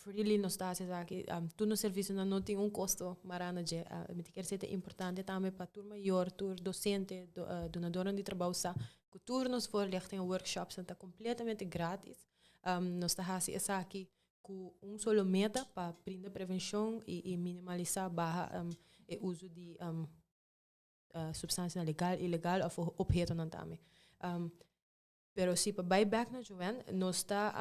Freely nos ta hasi esaki. Tur nos servisionan no tin un kosto mará na dje. Mi ta kier sey ta importante tambe pa tur mayor, tur dosente, dunadornan di trabou sa ku tur nos voorlichting en workshops ta kompletamente gratis. Nos ta hasi esaki ku un solo meta pa brinda prevenshon i minimalisá, baha e uso di substansianan legal, ilegal òf ophetonan tambe. Pero si pa bai bek na Joanne, nos ta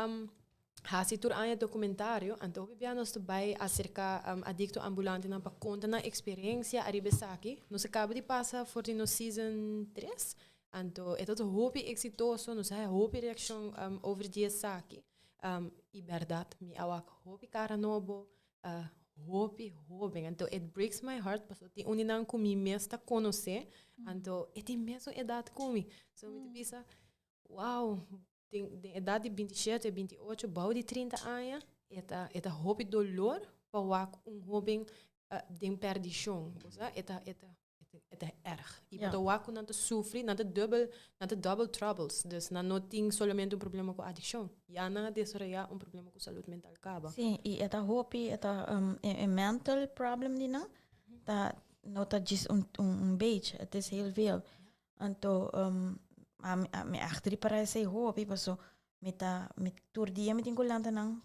hasi tur aña documentario, anto hopi bia nos ta bai acerca adicto ambulantenan pa conta nan experiencia ariba esaki. Nos a caba di pasa for di nos season 3, anto e tabata hopi exitoso, nos a haya hopi reaccion over di esaki. Y berdad, mi a wak hopi cara nobo, hopi hoben. Anto it breaks my heart pasobra tin un di nan ku mi mes ta konosé, anto e tin mesun edat ku mi. So mi ta bisa, wow, den den edat di 27, 28, bou di 30 aña, e ta e ta hopi dolor pa wak un hoben den perdishon. Bo sa, e ta e ta E ta erg. I bo ta wak ku nan ta sufri, nan ta dubbel, nan ta double troubles. Dus nan no tin solamente un problema ku adikshon. Ya nan a desaroyá un problema ku salud mental kaba. Sí, i e ta hopi, e ta e mental problem di nan ta no ta djis un un beetje, het is heel veel. Anto ami ami ègt ripará esei hopi paso mi ta mi tur dia mi tin ku lanta nan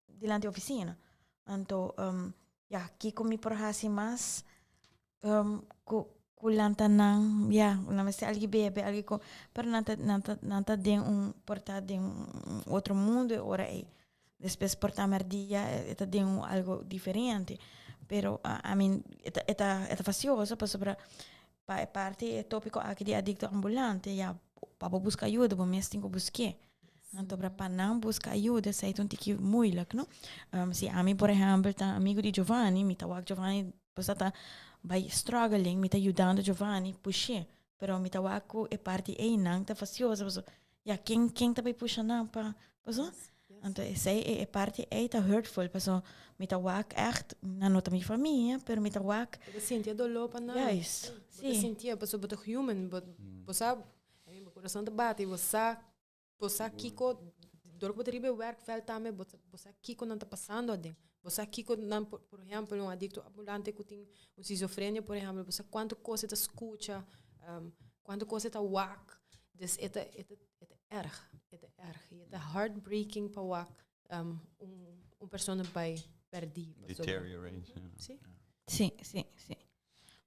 dilanti oficina. Anto, ya, kiko mi por hasi mas ku ku lanta nan, ya, nan mester algi bebe, algi ko, pero nan ta nan ta nan ta den un por ta den un otro mundo e ora ei. Despues por ta merdia e ta den un algo diferente. Pero I mean e ta e ta e ta fastioso pasobra pa e parti e topico aki di adicto ambulante ya pa bo busca ayuda bo mes tin ku busk'é. Anto pra pa nan busca ayuda esei ta un tiki moeilijk, no? Si ami por ehempel ta amigo di Giovanni, mi ta wak Giovanni bosa ta bai struggling, mi ta yudando Giovanni push'é, pero mi ta wak ku e parti einan ta fastioso pasobra ya ken ken ta bai pusha nan pa pasobra? Anto esei e parti ei ta hurtful pasobra mi ta wak ègt nan no ta mi famia pero mi ta wak. Bo ta sinti e doló pa nan. Juist, Bo ta si. sintié pasobra bo ta human, bo bo sa bo kurason ta bati, bo sa Bo sa kiko, dor ku bo ta riba e werkveld tambe, bo bo sa kiko nan ta pasando aden. Bo sa kiko nan, por por ehèmpel, un adikto ambulante ku tin un schizofrenia, por ehèmpel, bo sa kuantu kos e ta skucha, kuantu kos e ta wak. Dus e ta e ta e ta erg, e ta erg. I e ta heartbreaking pa wak um, un, un persona bai perdí. Pasobra. Deteriorate. Ja. Sí. Sí, sí, sí.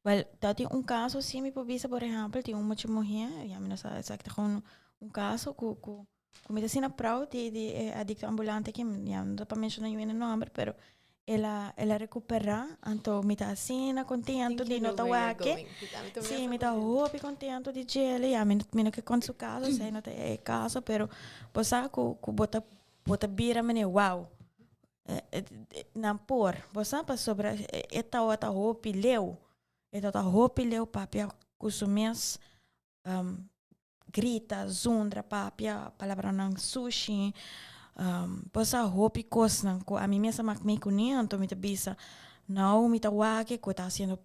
Wel, dat tin un caso sí mi por bisa, por ehempel, tin un mucha mujer, ya mi no sa exacto gewoon un caso cu cu cu mi ta asina proud di di e adicto ambulante aki, ya no ta pa menciona yu e nomber, pero el a el a recupera, anto mi ta asina contento di no ta wak e. Sí, mi ta hopi contento di djele, ya mi mi no ke conta su caso, esei no ta e caso, pero bo sa cu cu bo ta bo ta bira manera wow. Nan por, bo sa pasobra e tawata hopi leu, e tawata hopi leu papia ku su mes, grita, zundra, papia palabranan sushi, bo sa hopi kosnan ku ami mes a mak mei kuné, anto mi ta bisa, nou mi ta wak ku e ta hasiendo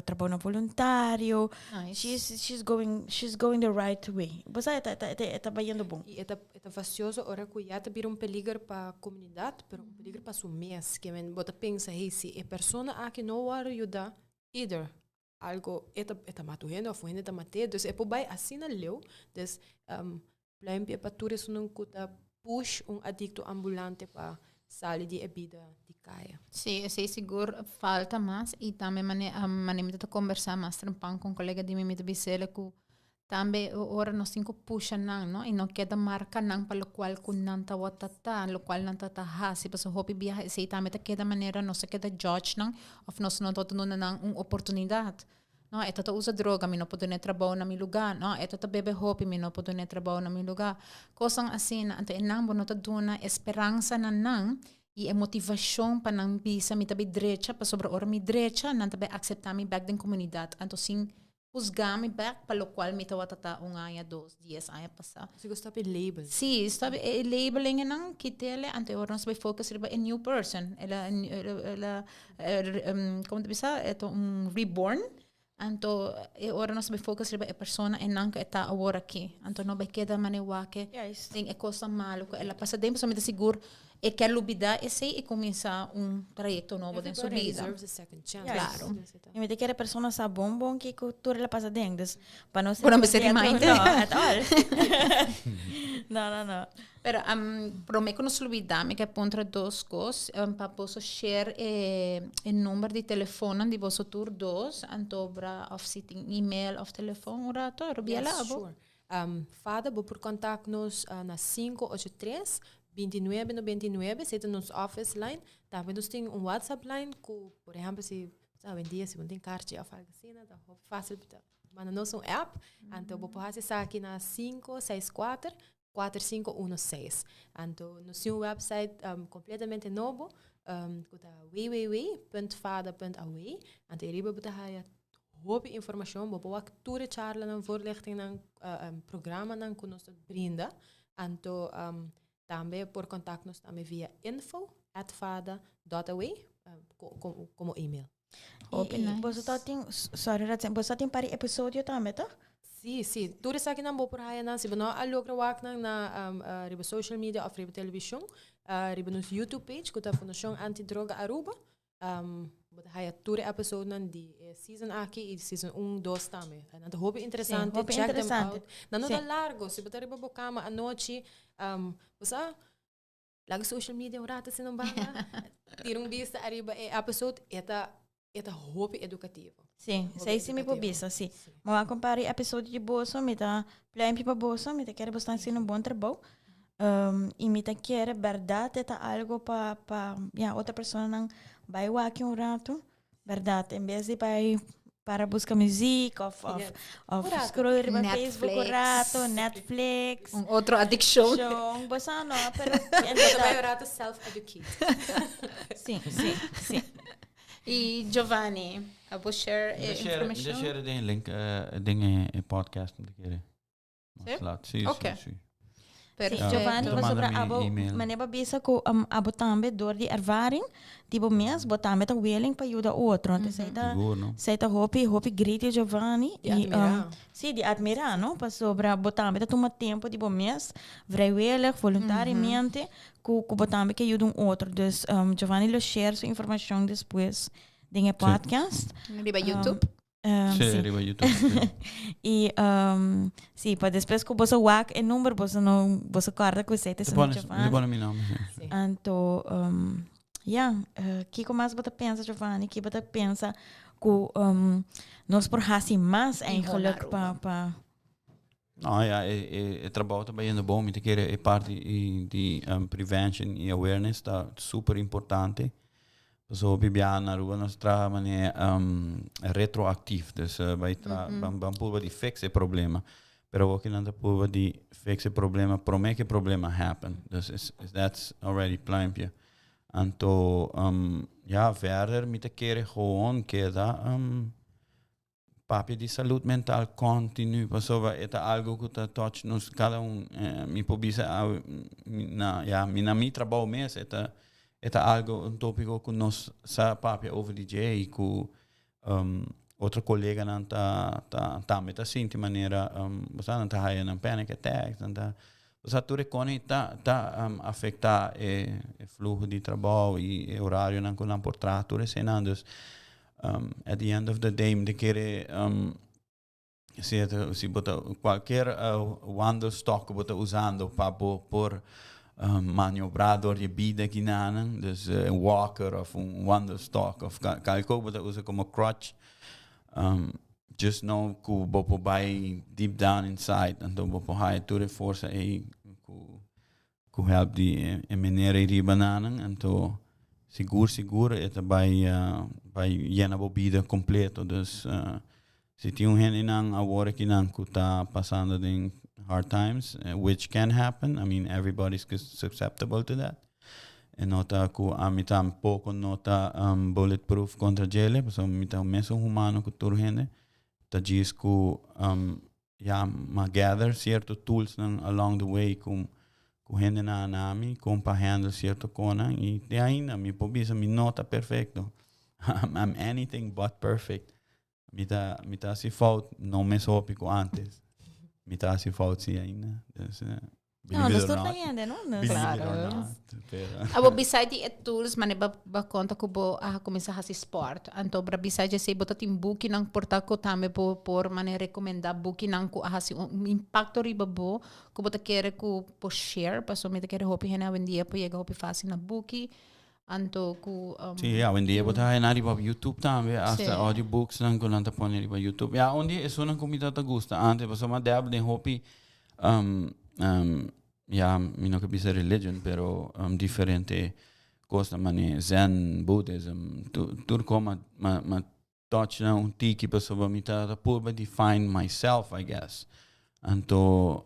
trabounan voluntario, she's she's going she's going the right way, bo sa e ta e ta bayendo bon. I e ta e ta fastioso ora ku ya ta bira un peliger pa komunidat, pero un peliger pa su mes, ke men bo ta pensa hey si e persona aki no wòrdu yuda either algo e ta e ta mata un hende òf un hende ta mat'é, dus e por bai asina leu, dus Pluimpje pa tur esunnan ku ta push un adikto ambulante pa sali di e bida di kaya. Sí, esei sigur falta mas i tambe mane mane mi ta kombersá mas trempan ku un kolega di mi, mi ta bis'el ku tambe ora nos tin ku pusha nan no i no keda marka nan pa lokual ku nan tabata ta, lokual nan tabata hasi pasobra hopi biaha esei tambe ta keda manera nos ta keda judge nan òf nos no ta duna nan un oportunidat. No, e ta ta usa droga, mi no por dun'é trabou na mi lugá. No, e ta ta bebe hopi, mi no por dun'é trabou na mi lugá. Kosnan asina. Anto e nan bo no ta duna e speransa na nan i e motivashon pa nan bisa mi ta bai drecha, pasobra ora mi drecha nan ta bai akseptá mi bèk den komunidat. Anto sin husgá mi bèk pa lokual mi tabata ta un aña, dos, dies aña pasá. Sigur stòp e label. Sí, stòp e labelingennan, kit'el, anto e ora nos bai focus riba e new person. El a, el a Como ta bisa e ta un reborn anto e ora nos bai focus riba e persona e nan ku e ta awor aki anto no bai keda mane wak den e kosnan malu ku el a pasa den pasobra mi ta sigur e ke lubida esei i kuminsa un trayekto nobo den su bida. Claro. I mi ta kere persona sa bon bon kiko tur el a pasa den dus pa no Bo no mester remind. No, at all. No, no, no. Pero um, promé ku nos lubidá, mi ke puntra dos kos. Um, pa boso share e, e number di telefonnan di boso tur dos, anto bra of si tin email of telefon un rato, Rubiela, Yes, abo? sure. Um, Fada, bo por contact nos uh, na 583 2999, esei ta nos office line. Tambe nos tin un WhatsApp line ku, por ehempel, si sa hoy en dia si bo no tin karchi of algo asina, ta hopi fácil pa manda nos un app. Anto bo por hasi esaki na 564 4516. Anto nos tin un website um, completamente nobo, um, ku ta www.fada.aw. Anto riba bo ta haya hopi informacion, bo por wak tur e charlanan, voorlichtingnan, uh, um, programanan ku nos ta brinda. Anto um, tambe por contact nos tambe via info@fada.aw uh, como email. Hopi I, nice. boso ta tin, sorry Ratzen, boso ta tin par di episodio tambe, toch? Sí, sí. Tur esakinan bo por haya nan. Si bo no a logra wak nan na um, uh, riba social media of riba television, uh, riba nos YouTube page, ku ta Fundacion Antidroga Aruba, um, bo ta haya tur e episodenan di e season aki i season 1, 2 tambe. Nan ta hopi interesante. hopi Check them interesante. out. Nan no Sí. ta largo. Si bo ta riba bo kama anochi, um, bo sa, Laga social media un rato asina un banda. Tira un bista ariba e episode, e ta, e ta hopi educativo. Sí, Hopi sei si mi por educativo. bisa, sí. Sí. Mi a compara e episodio di boso, mi ta pluimpje pa boso, mi ta kere boso ta haciendo un bon trabou. Um, y mi ta kere berdad e ta algo pa, pa, ja, otro personanan bai wak un rato. Berdad, en bes di bai para busca muziek of, of, Yes. of Un rato. scroll riba Facebook un Netflix. rato, Netflix. Un otro adiccion. Show, bosa no, pero en Bo ta bai verdad. un rato self-educate. Sí, sí, sí. Y Giovanni, abo share e Mi ta share, mi ta informacion? share den link, eh, den e, e podcast, mi ta kere. Sí? Laat. Sí, Oké. sí, sí. Perfecto. Sí, Giovanni, Manda pasobra mi abo, e-mail. manera bo bisa ku um, abo tambe door di ervaring di bo mes, bo tambe ta willing pa yuda otro. Entonces, sei ta, Sigur, no? sei ta hopi, hopi grito Giovanni. Di I, admira. um, sí, di admira, no? Pasobra bo tambe ta tuma tempo di bo mes, vrijwillig, voluntariamente, ku, ku bo tambe ke yuda un otro. Dus um, Giovanni lo share su informacion despues den e podcast. Riba YouTube. Sí, Sí. riba YouTube. Sí. Y sí, pa despues cu boso wak e number, boso no, boso corda cu esey ta Te esun pone, Giovanni. te pone mi nomber, sí. Sí. Anto, ja, kico mas bo ta pensa, Giovanni? Kico bo ta pensa cu nos por haci mas eigenlijk pa? No, ja, e trabou ta bayendo bon. Mi ta kere e parti di prevention y awareness ta super importante. Pasobra hopi biaha na Aruba nos traha manera retroactief. Dus bay tra, ban, ban purba di fix e problema. Pero awor ki nan ta purba di fix e problema prome ku e problema happen. Dus is, that's already pluimpje. Anto, ja, verder mi ta kere gewoon keda papia di salud mental continu, pasobra e ta algo ku ta touch nos kada un. Mi por bisa awe na, ya, mi na mi trabou mes e ta e ta algo, un topico ku nos sa papia over di dje i ku otro koleganan ta tambe ta sinti manera bo sa nan ta haya nan panic attacks, nan ta, bo sa, tur e kone ta afecta e fluho di trabou i e horarionan ku nan por traha, tur eseinan. Dus at the end of the day mi ta kere si si bo ta cualkier wandelstok ku bo ta usando pa bo por maniobra dor di e bida kinanan, dus un walker of un wandelstok of kalke ku bo ta usa komo crutch, just know ku bo por bai deep down inside anto bo por haya tur e forsa ei ku Ku help di e meneer ei riba nanan, anto sigur sigur e ta bai bai yena bo bida kompleto. Dus si tin un hendenan awor akinan ku ta pasando den hard times, which can happen, I mean, everybody's susceptible to that. E no ta ku ami tampoko no ta bulletproof kontra djele, pasobra mi ta mesun humano ku tur hende, ta djis ku Ya, m'a gather cierto toolsnan along the way cu cu hendenan a na mi con pa handle cierto conan y te ainda mi por bisa mi no ta perfecto. I'm anything but perfect. Mi ta mi ta haci fout no mes hopi cu antes. Mi ta haci fout si ainda. Dus No, believe nos it or tur ta not. hende, no? Nos. Believe it or Claro. not. Pero Abo beside di e tools, mane ba konta ku bo a kuminsá hasi sport. Anto bra beside esei bo ta tin bukinan por ta ku tambe bo por mane rekomendá bukinan ku a hasi un impakto riba bo ku bo ta kere ku por share, pasobra mi ta kere hopi hende awendia por yega hopi fásil na buki. Anto ku Sí, awendia bo ta haña riba YouTube tambe, hasta Sí. audiobooks nan ku nan ta pone riba YouTube. Ya, un di esunnan ku mi ta gusta antes, pasobra mi a dèb den hopi ya, mi no ke bisa religion, pero diferente kosnan manera Zen, Buddhism, tur kos m'a touch nan un tiki pasobra mi ta purba di find myself, I guess. Anto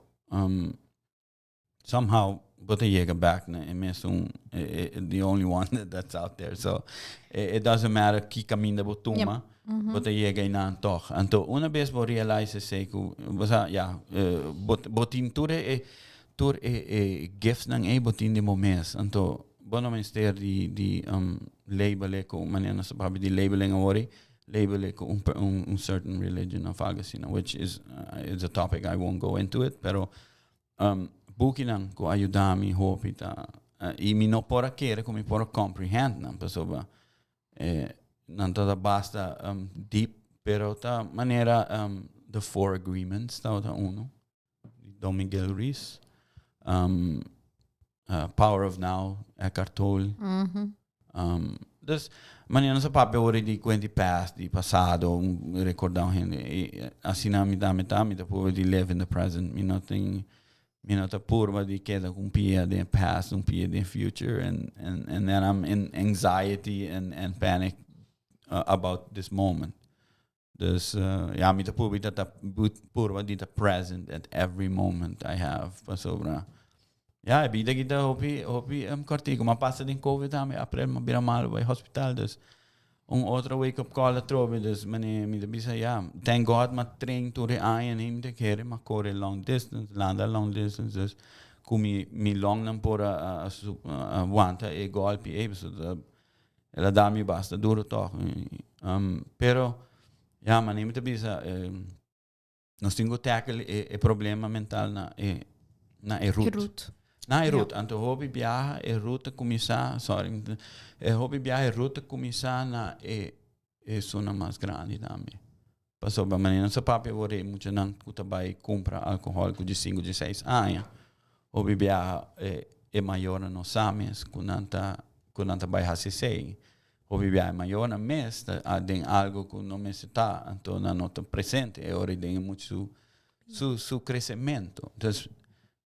somehow bo ta yega back na e mesun, the only one that's out there. So it doesn't matter ki caminda bo tuma, bo ta yega einan toch. Anto una bes bo realize esei ku bo sa, ya, bo tin tur e tur e e giftsnan ei bo tin den bo mes. Anto bo no mester di label e ku manera nos ta papia di labeling awor ei, label e ku un certain religion of algo asina, which is a topic I won't go into it, pero Bukinan ku a yuda mi hopi ta i mi no por a kere ku mi por a comprehend nan pasobra nan ta basta deep, pero ta manera The Four Agreements tabata uno di Don Miguel Ruiz, Power of Now, Eckhart Tolle. Dus, manera nos a papia ora di cuenta di past, di pasado, recorda un hende. I asina mi ta, mi ta, mi ta purba di live in the present. Mi no tin, mi no ta purba di keda cu un pia den past, un pia den future, and then I'm in anxiety and panic about this moment. Dus, ja, mi ta purba di ta, purba di ta present at every moment I have. Pasobra, ja, e bida aki ta hopi, hopi kortiku. M'a pasa den COVID tambe, aprel m'a bira malu bai hospital. Dus, un otro wake up call atrobe. Dus, mane, mi ta bisa, ja, thank God m'a train tur e aña, mi ta kere, m'a kore long distance, landa long distance. Dus, ku mi longnan por a wanta e golpi ei, pasobra El a da mi basta duro tog. Pero, ja, mane mi ta bisa, nos tin ku tackle e problema mental na e root. Root. Na e root. Anto hopi biaha e root ta kuminsá, sorry, e hopi biaha e root ta kuminsá na e esuna mas grandi tambe. Pasobra manera nos a papia awor e muchanan ku ta bai kumpra alkohòl ku diesinku, dieseis aña, hopi biaha e e mayornan no sa mes ku nan ta ku nan ta bai hasi esei. Hopi biaha e mayornan mes ta den algo ku no mester ta, anto nan no ta presente e ora den e mucha su su su kresementu. Dus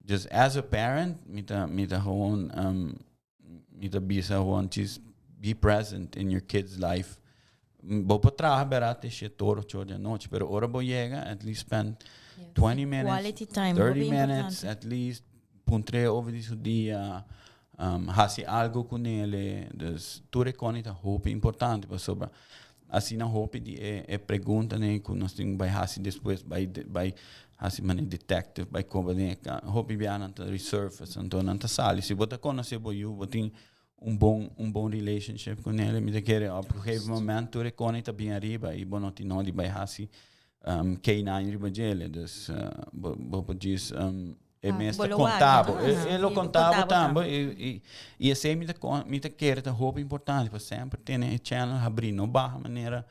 just as a parent mi ta mi ta gewoon Mi ta bisa gewoon just be present in your kids life. Bo por traha bera te shit toro ocho di anochi, pero ora bo yega at least spend 20 minutes, Quality time, 30 hopi minutes importante. at least, puntr'é over di su dia, hasi algo ku nele. Dus tur e koni ta hopi importante pasobra asina hopi di e e preguntanan ku nos tin bai hasi despues bai bai hasi manera detective bai koba den e ka hopi bia nan ta resurface anto nan ta sali si bo ta konosé bo yu bo tin un bon un bon relationship ku nel mi ta kere op un gegeven moment tur e koni ta bin ariba i bo no tin nodi bai hasi K9 riba djele dus bo bo por djis E mes ta konta bo. E lo konta bo tambe. I esei mi ta mi ta kere ta hopi importante pa semper tene e channel habrí. No baha manera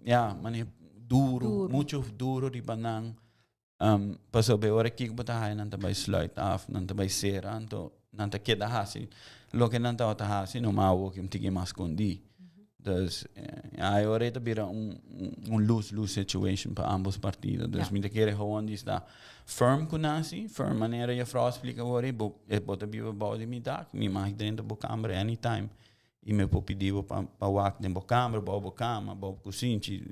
ya manera duro, mucho duro riba nan. Pasobra e ora kiko bo ta haya nan ta bai sluit af, nan ta bai sera, anto nan ta keda hasi loke nan tabata hasi numa awor ke un tiki mas skondí. Dus ya e ora ei ta bira un un lose lose situation pa ambos partido. Dus mi ta kere gewoon di sta firm ku nan si, firm manera juffrouw a splika awor ei, bo e bo ta biba bou di mi dak, mi mag drenta bo kamber anytime i mi por pidi bo pa pa wak den bo kamber, bou bo kama, bou bo kusinchi.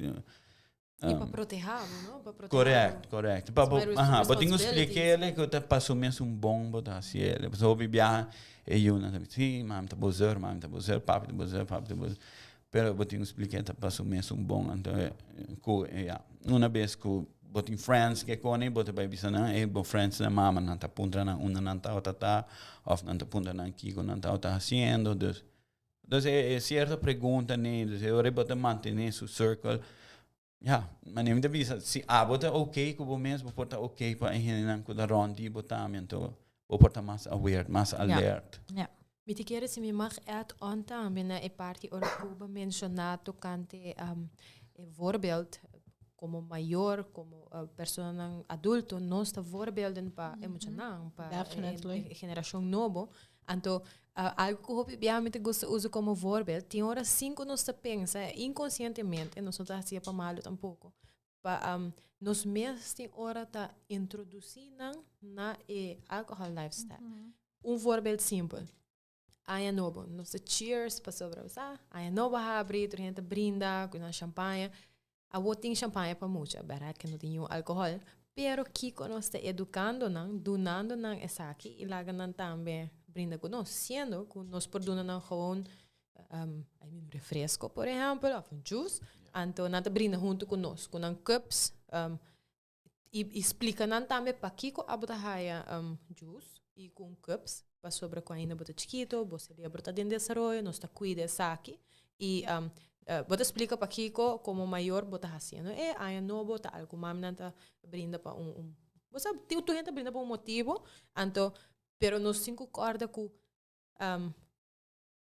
I pa protehá bo, no? Pa protehá Correct, bo. correct. Pa bo, It's my aha, bo tin ku responsibility. spliká ku ta pa su mes un bon bo ta hasi el. Pasobra hopi biaha e yunan ta bisa, sí, mami ta bozor, mami ta bozor, papi ta bozor, papi ta bozor. Pero bo tin ku spliká ta pa su mes un bon. Anto ku ya, una bes ku bo tin friends ke koni, bo ta bai bisa nan, e bo friends nan mama nan ta puntra nan unda nan tabata ta, òf nan ta puntra nan kiko nan tabata hasiendo. Dus Dus e e cierto pregunta ne, dus e ora bo ta mantene su circle. Ja, maar mi ta bisa, si abo ta oké ku bo mes, bo por ta oké pa e hendenan ku ta rond di bo tambe, anto bo por ta mas aware, mas alert. Ja. Mi ta kere si mi mag add on tambe na e parti ora ku bo menshoná tokante e voorbeeld komo mayor, komo personanan adulto, nos ta voorbeelden pa e muchanan, pa e generashon nobo. Anto, algu ku hopi bia mi ta gusta usa komo voorbeeld, tin ora sin ku nos ta pensa, inkonsientemente, nos no ta hasié pa malu tampoko, pa nos mes tin ora ta introdusí nan na e alkohòl lifestyle. Un voorbeeld simpel, aña nobo, nos ta cheers pasobra bo sa, aña nobo a habri, tur hende ta brinda ku nan shampaña, Awor tin champaña pa mucha, bèrdat ke no tin niun alkohòl, pero kiko nos ta edukando nan, dunando nan esaki i laga nan tambe brinda ku nos, siendo ku nos por duna nan gewoon I mean refresko por ehèmpel òf un juice, anto nan ta brinda huntu ku nos, ku nan cups i splika nan tambe pakiko abo ta haya juice i ku un cups, pasobra ku ainda bo ta chikito, bo celebro ta den desaroyo, nos ta kuida esaki i bo ta splika pakiko komo mayor bo ta hasiendo e aña nobo ta algu maminan ta brinda pa un un bo sa tur hende ta brinda pa un motibo, anto pero nos tin ku kòrda ku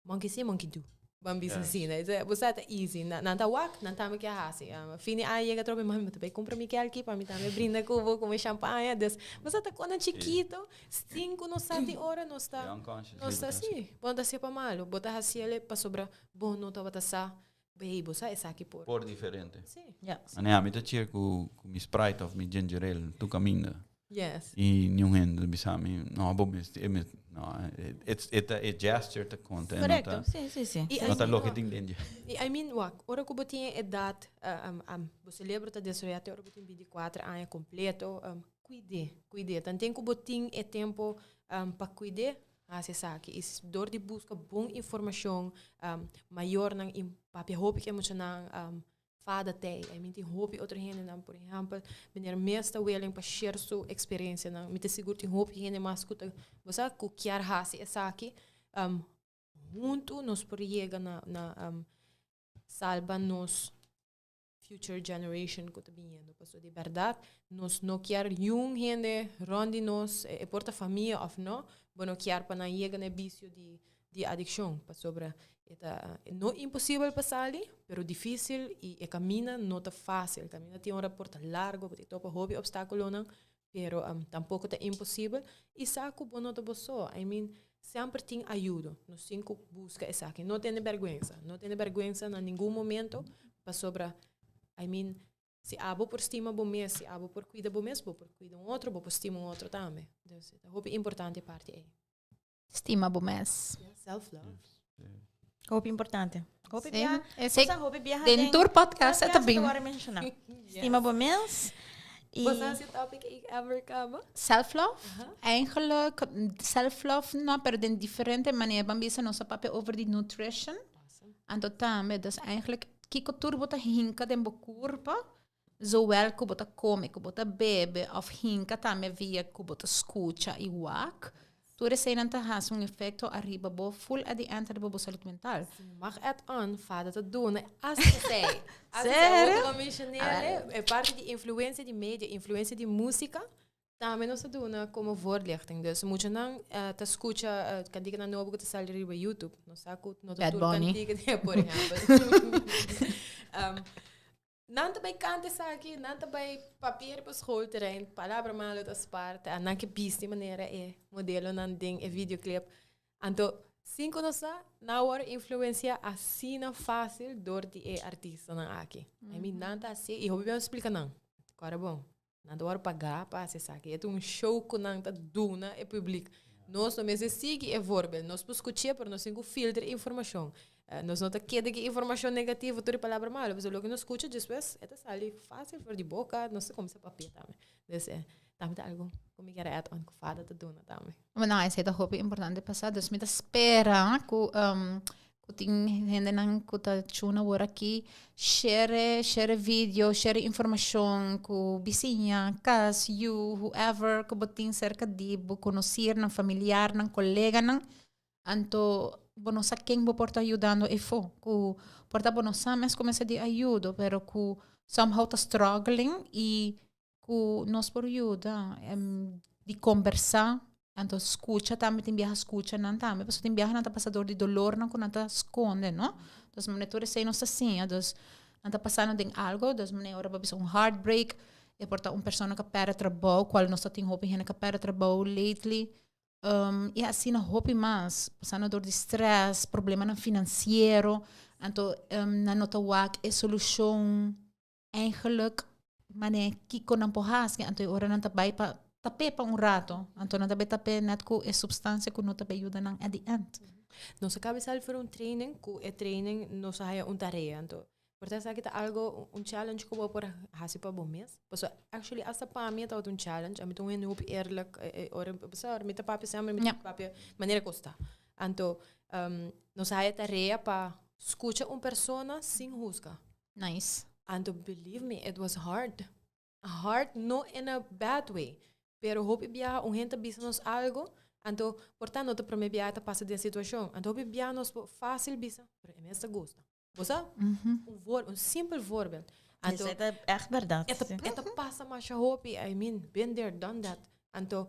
Monkey see, monkey do. Ban bisa asina. Yes. Bo sa ta easy. Na, nan ta wak, nan tambe ke hasi. Fin di aña yega trobe, mami, bo ta bai kumpra mi kelki pa mi tambe brinda ku bo ku mi champaña. Dus, bo sa ta konan chikito, sin ku nos sa tin ora nos ta, nos ta si. Bo no ta hasié pa malu, bo ta hasié pasobra bo no tabata sa, hey, bo sa esaki por. Por diferente. Si. Ja. Ane, ami ta cheer ku mi Sprite of mi ginger ale tur kaminda. Yes. I niun hende ta bisa mi, no, bo mester, e mester, no, it's, e ta, e gesture ta konta, e no Correcto, ta, sí, sí, sí. I no ta I mean, loke tin den dje. I I mean, wak, ora ku bo tin e edat, bo celebro ta desaroyá te ora bo tin 24 aña kompleto, kuid'é, kuid'é. Tanten ku bo tin e tempo pa kuid'é, hasi esaki. I dor di buska bon informashon, mayornan i papia hopi ku e muchanan, Fada tei. I mean tin hopi otro hendenan, por ehempel, meneer mes ta willing pa share su experiencianan. Mi ta sigur tin hopi hende mas ku ta, bo sa, ku kier hasi esaki. Huntu nos por yega na na salba nos future generation ku ta biniendo. Pasobra di bèrdat nos no kier niun hende rònt di nos, e por ta famia òf no, bo no kier pa nan yega na e bisio di. Di adiccion, pasobra e ta no imposibel pa sali, pero dificil y e camina no ta facil. Camina tin ora por ta largo, bo tin topa hopi obstaculonan, pero tampoco ta imposibel. Y sa cu bo no ta bo so, I mean, semper tin ayudo. Nos tin cu busca esaki. No tene berguensa, no tene berguensa na ningun momento, pasobra, I mean, si abo por stima bo mes, si abo por cuida bo mes, bo por cuida un otro, bo por stima un otro tambe. Dus e ta hopi importante e parti ey. Stima bo mes. Self love. Hopi importante. Hopi biaha. Ese hopi biaha. Den tur podcast e ta bin. Stima bo mes. Y Bo sa si topic ik ever kaba? Self love? Eigenlijk self love no, pero den diferente manera. Ban bisa nos a papia over di nutrition. Anto tambe, dus eigenlijk kiko tur bo ta hinka den bo kurpa, zowel ku bo ta kome, ku bo ta bebe òf hinka tambe via ku bo ta skucha i wak, tur eseinan ta hasi un efekto ariba bo ful at the end ariba bo salud mental. Si mi mag add on, Fada ta duna hasta esei. Hasta esei. Awor ku bo menshon'é, e parti di influensia di media, influensia di músika, Tambe nos ta duna como voorlichting. Dus muchanan ta scucha canticanan nobo cu ta sali riba YouTube. Nos sa cu no ta tur cantica, por ehempel. Nan ta bay canta esaki, nan ta bay papia riba schoolterrein, palabra malo ta spart, nan ke bisti manera e modelonan den e videoclip. Anto, sin cu nos sa, nan a worde influencia asina facil door di e artistanan aki. I mean, nan ta haci y hopi bia splica nan. Cora bon. Nan ta wòrdu pagá pa hasi esaki. E ta un show ku nan ta duna e publik. Nos no mester sigui e voorbeeld. Nos por skuch'é, pero nos tin ku filtra e informashon. Nos no ta keda ku informashon negativo tur e palabra malu, pasobra loke nos skucha despues e ta sali fásil for di boka, nos ta kuminsá papia tambe. Dus e tambe ta algu ku mi kier a add on ku fada ta duna tambe. No, esei ta hopi importante pa sa. Dus mi ta spera ku Ku tin hendenan ku ta chuna awor aki, share, share video, share informashon ku bisiña, kas, yu, whoever ku bo tin serka di bo, konosirnan, familiarnan, koleganan. Anto bo no sa ken bo por ta yudando efo. Ku por ta bo no sa mes ku mester di ayudo, pero ku somehow ta struggling i ku nos por yuda di kombersá, anto skucha tambe tin biaha skucha nan tambe, pasobra tin biaha nan ta pasa dor di dolornan ku nan ta skonde, no? Dus manera tur esei nos ta siña, dus nan ta pasando den algo, dus manera ora bo bisa un heartbreak, e por ta un persona ku a pèrdè trabou, kual nos ta tin hopi hende ku a pèrdè trabou lately, i asina hopi mas, pasando dor di stress, problemanan finansiero, anto nan no ta wak e solushon. Eigenlijk manera kiko nan por hasi, anto e ora nan ta bai pa tap'é pa un rato, anto nan ta bai tap'é net ku e supstansia ku no ta bai yuda nan at the end. Nos a kaba sali for un training, ku e training nos a haya un tarea, anto por ta esaki ta algo, un challenge ku bo por hasi pa bo mes, pasobra actually asta pa mi e tabata un challenge, ami ta un hende hopi eerlijk, ora ora mi ta papia semper mi ta papia manera ku sta, anto nos a haya tarea pa skucha un persona sin husga. Nice. Anto believe me, it was hard. Hard no in a bad way, pero hopi biaha un hende ta bisa nos algo, anto por ta no ta prome biaha ta pasa den situacion. Anto hopi biaha nos por facil bisa, pero e mes ta gusta. Bo sa? Un voor, un simpel voorbeeld. Anto, Esei ta echt berdad. E ta, e ta pasa masha hopi, I mean, been there, done that. Anto,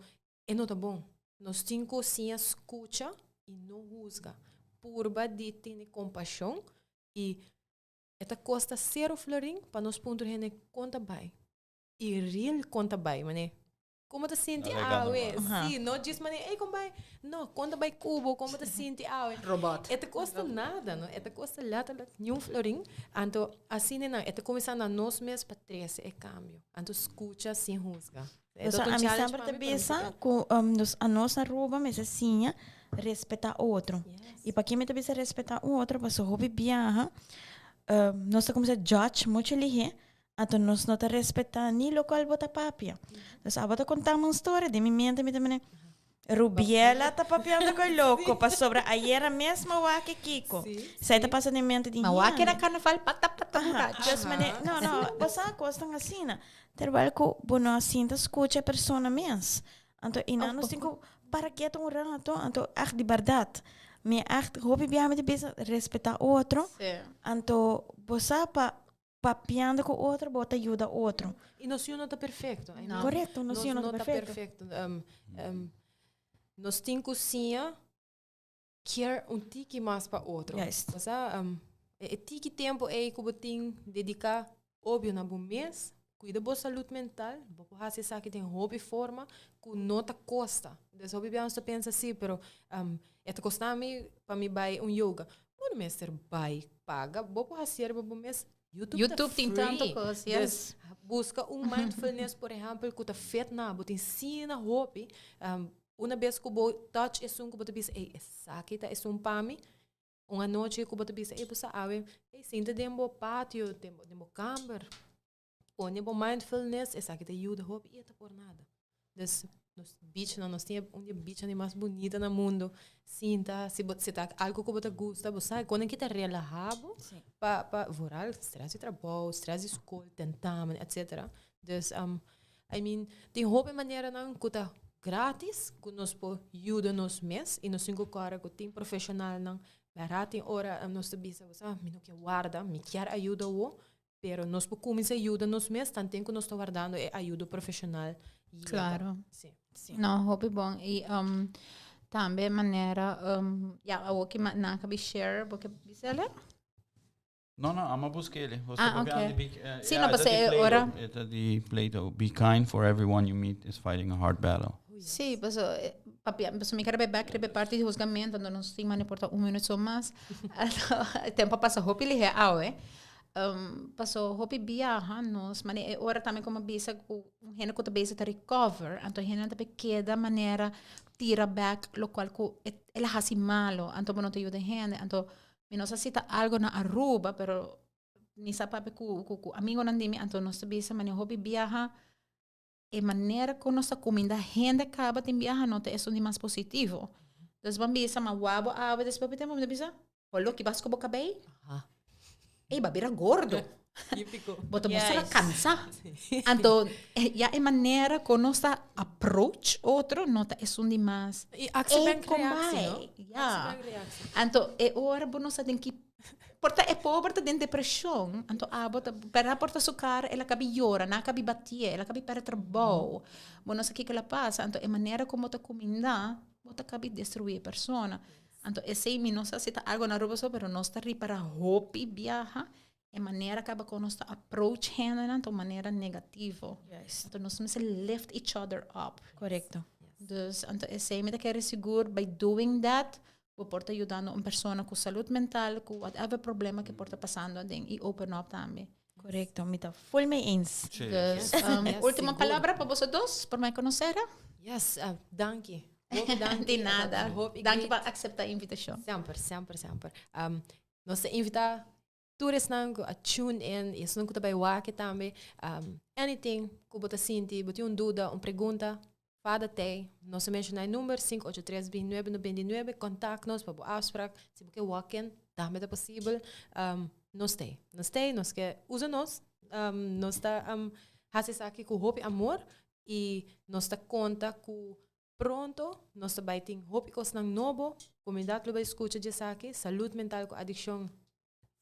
E no ta bon. Nos tin ku siña skucha i no husga. Purba di tene kompashon i e ta kosta sero florin pa nos puntra hende kon ta bai. I real kon ta bai, manera komo ta sinti awe? Si, no djis manera ey kon bai. No, kon ta bai ku bo, kon bo ta sinti awe? Robot. E ta kosta nada, no? E ta kosta letterlijk niun florin. Anto asina nan e ta kuminsá na nos mes pa trese e kambio. Anto skucha sin husga. Pasobra ami semper ta bisa ku nos anos Aruba mester siña respetá otro. I pakí mi ta bisa respetá otro? Pasobra hopi biaha nos ta kuminsá judge muchu lihé, anto nos no ta respetá ni lokual bo ta papia. Dus abo ta konta mi un storia, den mi mente mi ta mene, Rubiela ta papiando ku e loko pasobra ayera mes mi wak e kiko. Esei ta pasa den mente di hende. Mi wak e na karnaval pata pata buracho. Just mane, no no, bo sa kosnan asina. Terwijl ku bo no a sinta skucha e persona mes. Anto i nan nos tin ku para ketu un rato, anto ègt di bèrdat. Mi ègt hopi biaha mi ta bisa respetá otro. Anto bo sa pa Papiando ku otro bo ta yuda otro. I nos yu no ta perfecto. I mean, Korekto, nos yu no ta perfecto. Nos tin ku siña Care un tiki mas pa otro. Juist. Osea, um, e, e tiki tempo ei ku bo tin dediká obvio na bo mes, kuida bo salud mental, bo por hasi esaki den hopi forma ku no ta kosta. Dus hopi bia nos ta pensa si, pero um, e ta kosta mi pa mi bai un yoga. Bo no mester bai paga, bo por hasi riba bo mes. YouTube, YouTube ta tin free. tanto kos, yes. Dus buska un mindfulness, por ehempel, ku ta fit na bo, tin sina hopi. Um, Una bes ku bo touch esun ku bo ta bisa, ey, esaki ta esun pa mi. Un anochi ku bo ta bisa, ey, bo sa awe, ey, sinta den bo patio, den bo, den bo kamber. Pone bo mindfulness, esaki ta yuda hopi i e ta por nada. Dus, nos beachnan, nos tin un di e beachnan di mas bunita na mundo. Sinta, si bo, si ta algo ku bo ta gusta, bo sa kon ki ta relaha bo pa, pa, vooral stress di trabou, stress di skol, tentamen, etcetera. Dus, I mean, tin hopi maneranan ku ta gratis ku nos por yuda nos mes i nos tin ku kòrda ku tin profeshonalnan. Bèrdat tin ora nos ta bisa bo sa mi no ke warda, mi kier ayuda awo, pero nos por kuminsá yuda nos mes tanten ku nos ta wardando e ayudo profeshonal yega. Claro. Sí. Sí. No, hopi bon. I tambe manera, ya, awo ki nan ka bi share, bo ke bisa ele? No, no, amo busquele. Você Ah, papia ok. andi be, eh, Sí, ja, no, eta pasé di e Plato. ora. Eta di Plato. Be kind for everyone you meet is fighting a hard battle. Sí, paso, eh, papia, paso mi kere bek riba e parti di huzgamento, anto nos tin mane por ta un minuut so mas. E tempo a pasa hopi lihe awe. Um, paso hopi biaha nos, mane e ora tambe como bisa ku un hende ku ta bezig ta recover, anto hende ta be keda manera tira bek lokual ku e el a hasi malo, anto bo no ta yuda hende, anto Mi no sa si ta algo na Aruba, pero mi sa papia ku ku ku amigonan di mi, anto nos ta bisa mane hopi biaha e manera ku nos ta kuminda hende kaba tin biaha no ta esun di mas positivo. Dus bo bisa ma wou bo awe despues di tempo mi ta bisa, holo ki bas ku bo kabei? Ey bo a bira gordo. Típico. Bo ta mostra Yes. cansa. Anto, eh, ya e manera con nos ta approach otro no ta esun di mas. I actie Ey, brengt kom reactie, no? bij. Ja. Actie brengt reactie. Anto, e ora bo no sa den ki por ta e pober ta den depresion, anto abo ta pera por ta su cara, el a kabi yora, nan a kabi batie, el a kabi perde trabou. Bo no sa kiko el a pasa, anto e manera con bo ta cuminda, bo ta kabi destrui e persona. Anto esey mi no sa si ta algo na Aruba so, pero nos ta ripara hopi biaha E manera kaba kon nos ta approach hendenan ta un manera negativo. Juist. Anto nos mester lift each other up. Correcto. Dus anto esei mi ta kere sigur by doing that bo por ta yudando un persona ku salud mental, ku whatever problema ke por ta pasando aden i open up tambe. Correcto, mi ta full mee eens. Sí. Dus Yes. Yes, ultimo sigur. palabra pa boso dos, por mi konosera. Yes, danki. Hopi danki. Di nada. Hopi Danki great. pa aksepta e invitashon. Semper, semper, semper. Nos ta invita Tur esnan ku a tune in i esnan ku ta bai wak tambe, anything ku bo ta sinti, bo tin un duda, un pregunta, fada tei. Nos a menshoná e number, sinku ocho tres binti nuebe nobenta i nuebe, kontak nos pa bo afsprak. Si bo ke walk in, tambe ta posibel. Nos tei. Nos tei, nos ke usa nos. Nos ta hasi esaki ku hopi amor i nos ta konta ku Pronto nos ta bai tin hopi kosnan nobo, komunidat lo bai skucha di esaki, salud mental ku adikshon,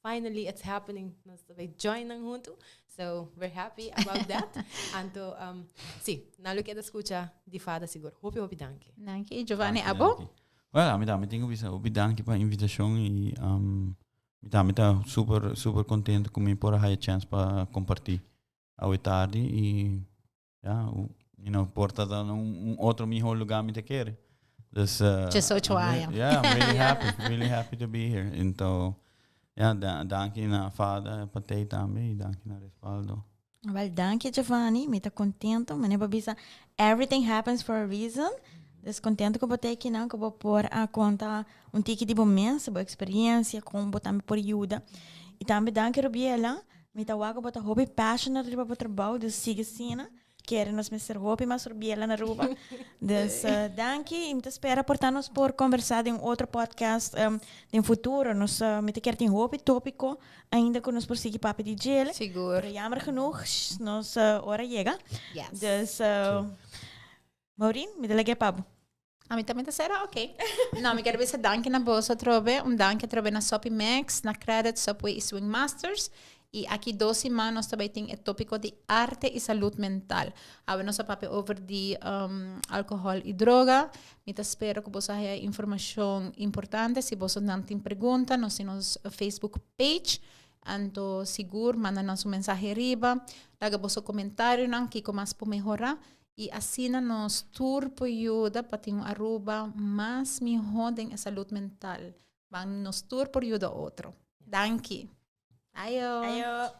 finally it's happening, nos ta bai join nan huntu, so we're happy about that. Anto, um, si, nan lo keda skucha di Fada sigur. Hopi hopi danki. Danki. Giovanni, Danki, abo? danki. Well, ami tambe tin ku bisa hopi danki pa invitashon i um, mi tambe ta super super kontento ku mi por a haya chance pa kompartí awe tardi i Ja, you know, por ta dan un, un otro mihor lugar mi te kere. Dus, Just ocho I'm aña. Yeah, I'm really happy, really happy to be here. Então, ja, da, danki na Fada pa tei tambe y danki na Respaldo. Wel, danki Giovanni, mi ta contento. Meneer bo bisa, everything happens for a reason. Dus contento ku bo ta aki nan, ku bo por a konta un tiki di bo mes, bo experiencia, kon bo tambe por yuda. Y tambe danki Rubiela, Mi ta wak ku bo ta hopi passionate riba bo trabou, dus sigui asina. Kere nos mester hopi mas Rubiela na Aruba. Dus uh, danki y mi ta spera por ta nos por conversa den otro podcast um, den futuro. Nos, uh, mi ta kier tin hopi tópico ainda ku nos por sigui papia di djele. Sigur. Pero jammer genoeg, nos uh, ora yega. Yes. Dus uh, Maureen, mi ta lag'é pa bo. Ami tambe ta sera? Ok. No, mi ker bisa danki na boso atrobe. Un danki atrobe na Soppy Max, na Credit, Subway y Swing Masters. Y aki 2 siman nos ta bay tin e topico di arte y salud mental. Awe nos a papia over di alcohol y droga. Mi ta spera cu boso a haya informacion importante. Si boso nan tin pregunta, nos tin nos Facebook page. Anto sigur manda nos un mensahe riba. Laga boso comentarionan kico mas por mehora. Y asina nos tur por yuda pa tin un Aruba mas miho den e salud mental. Ban nos tur por yuda otro. Danki. Ayo. Ayo.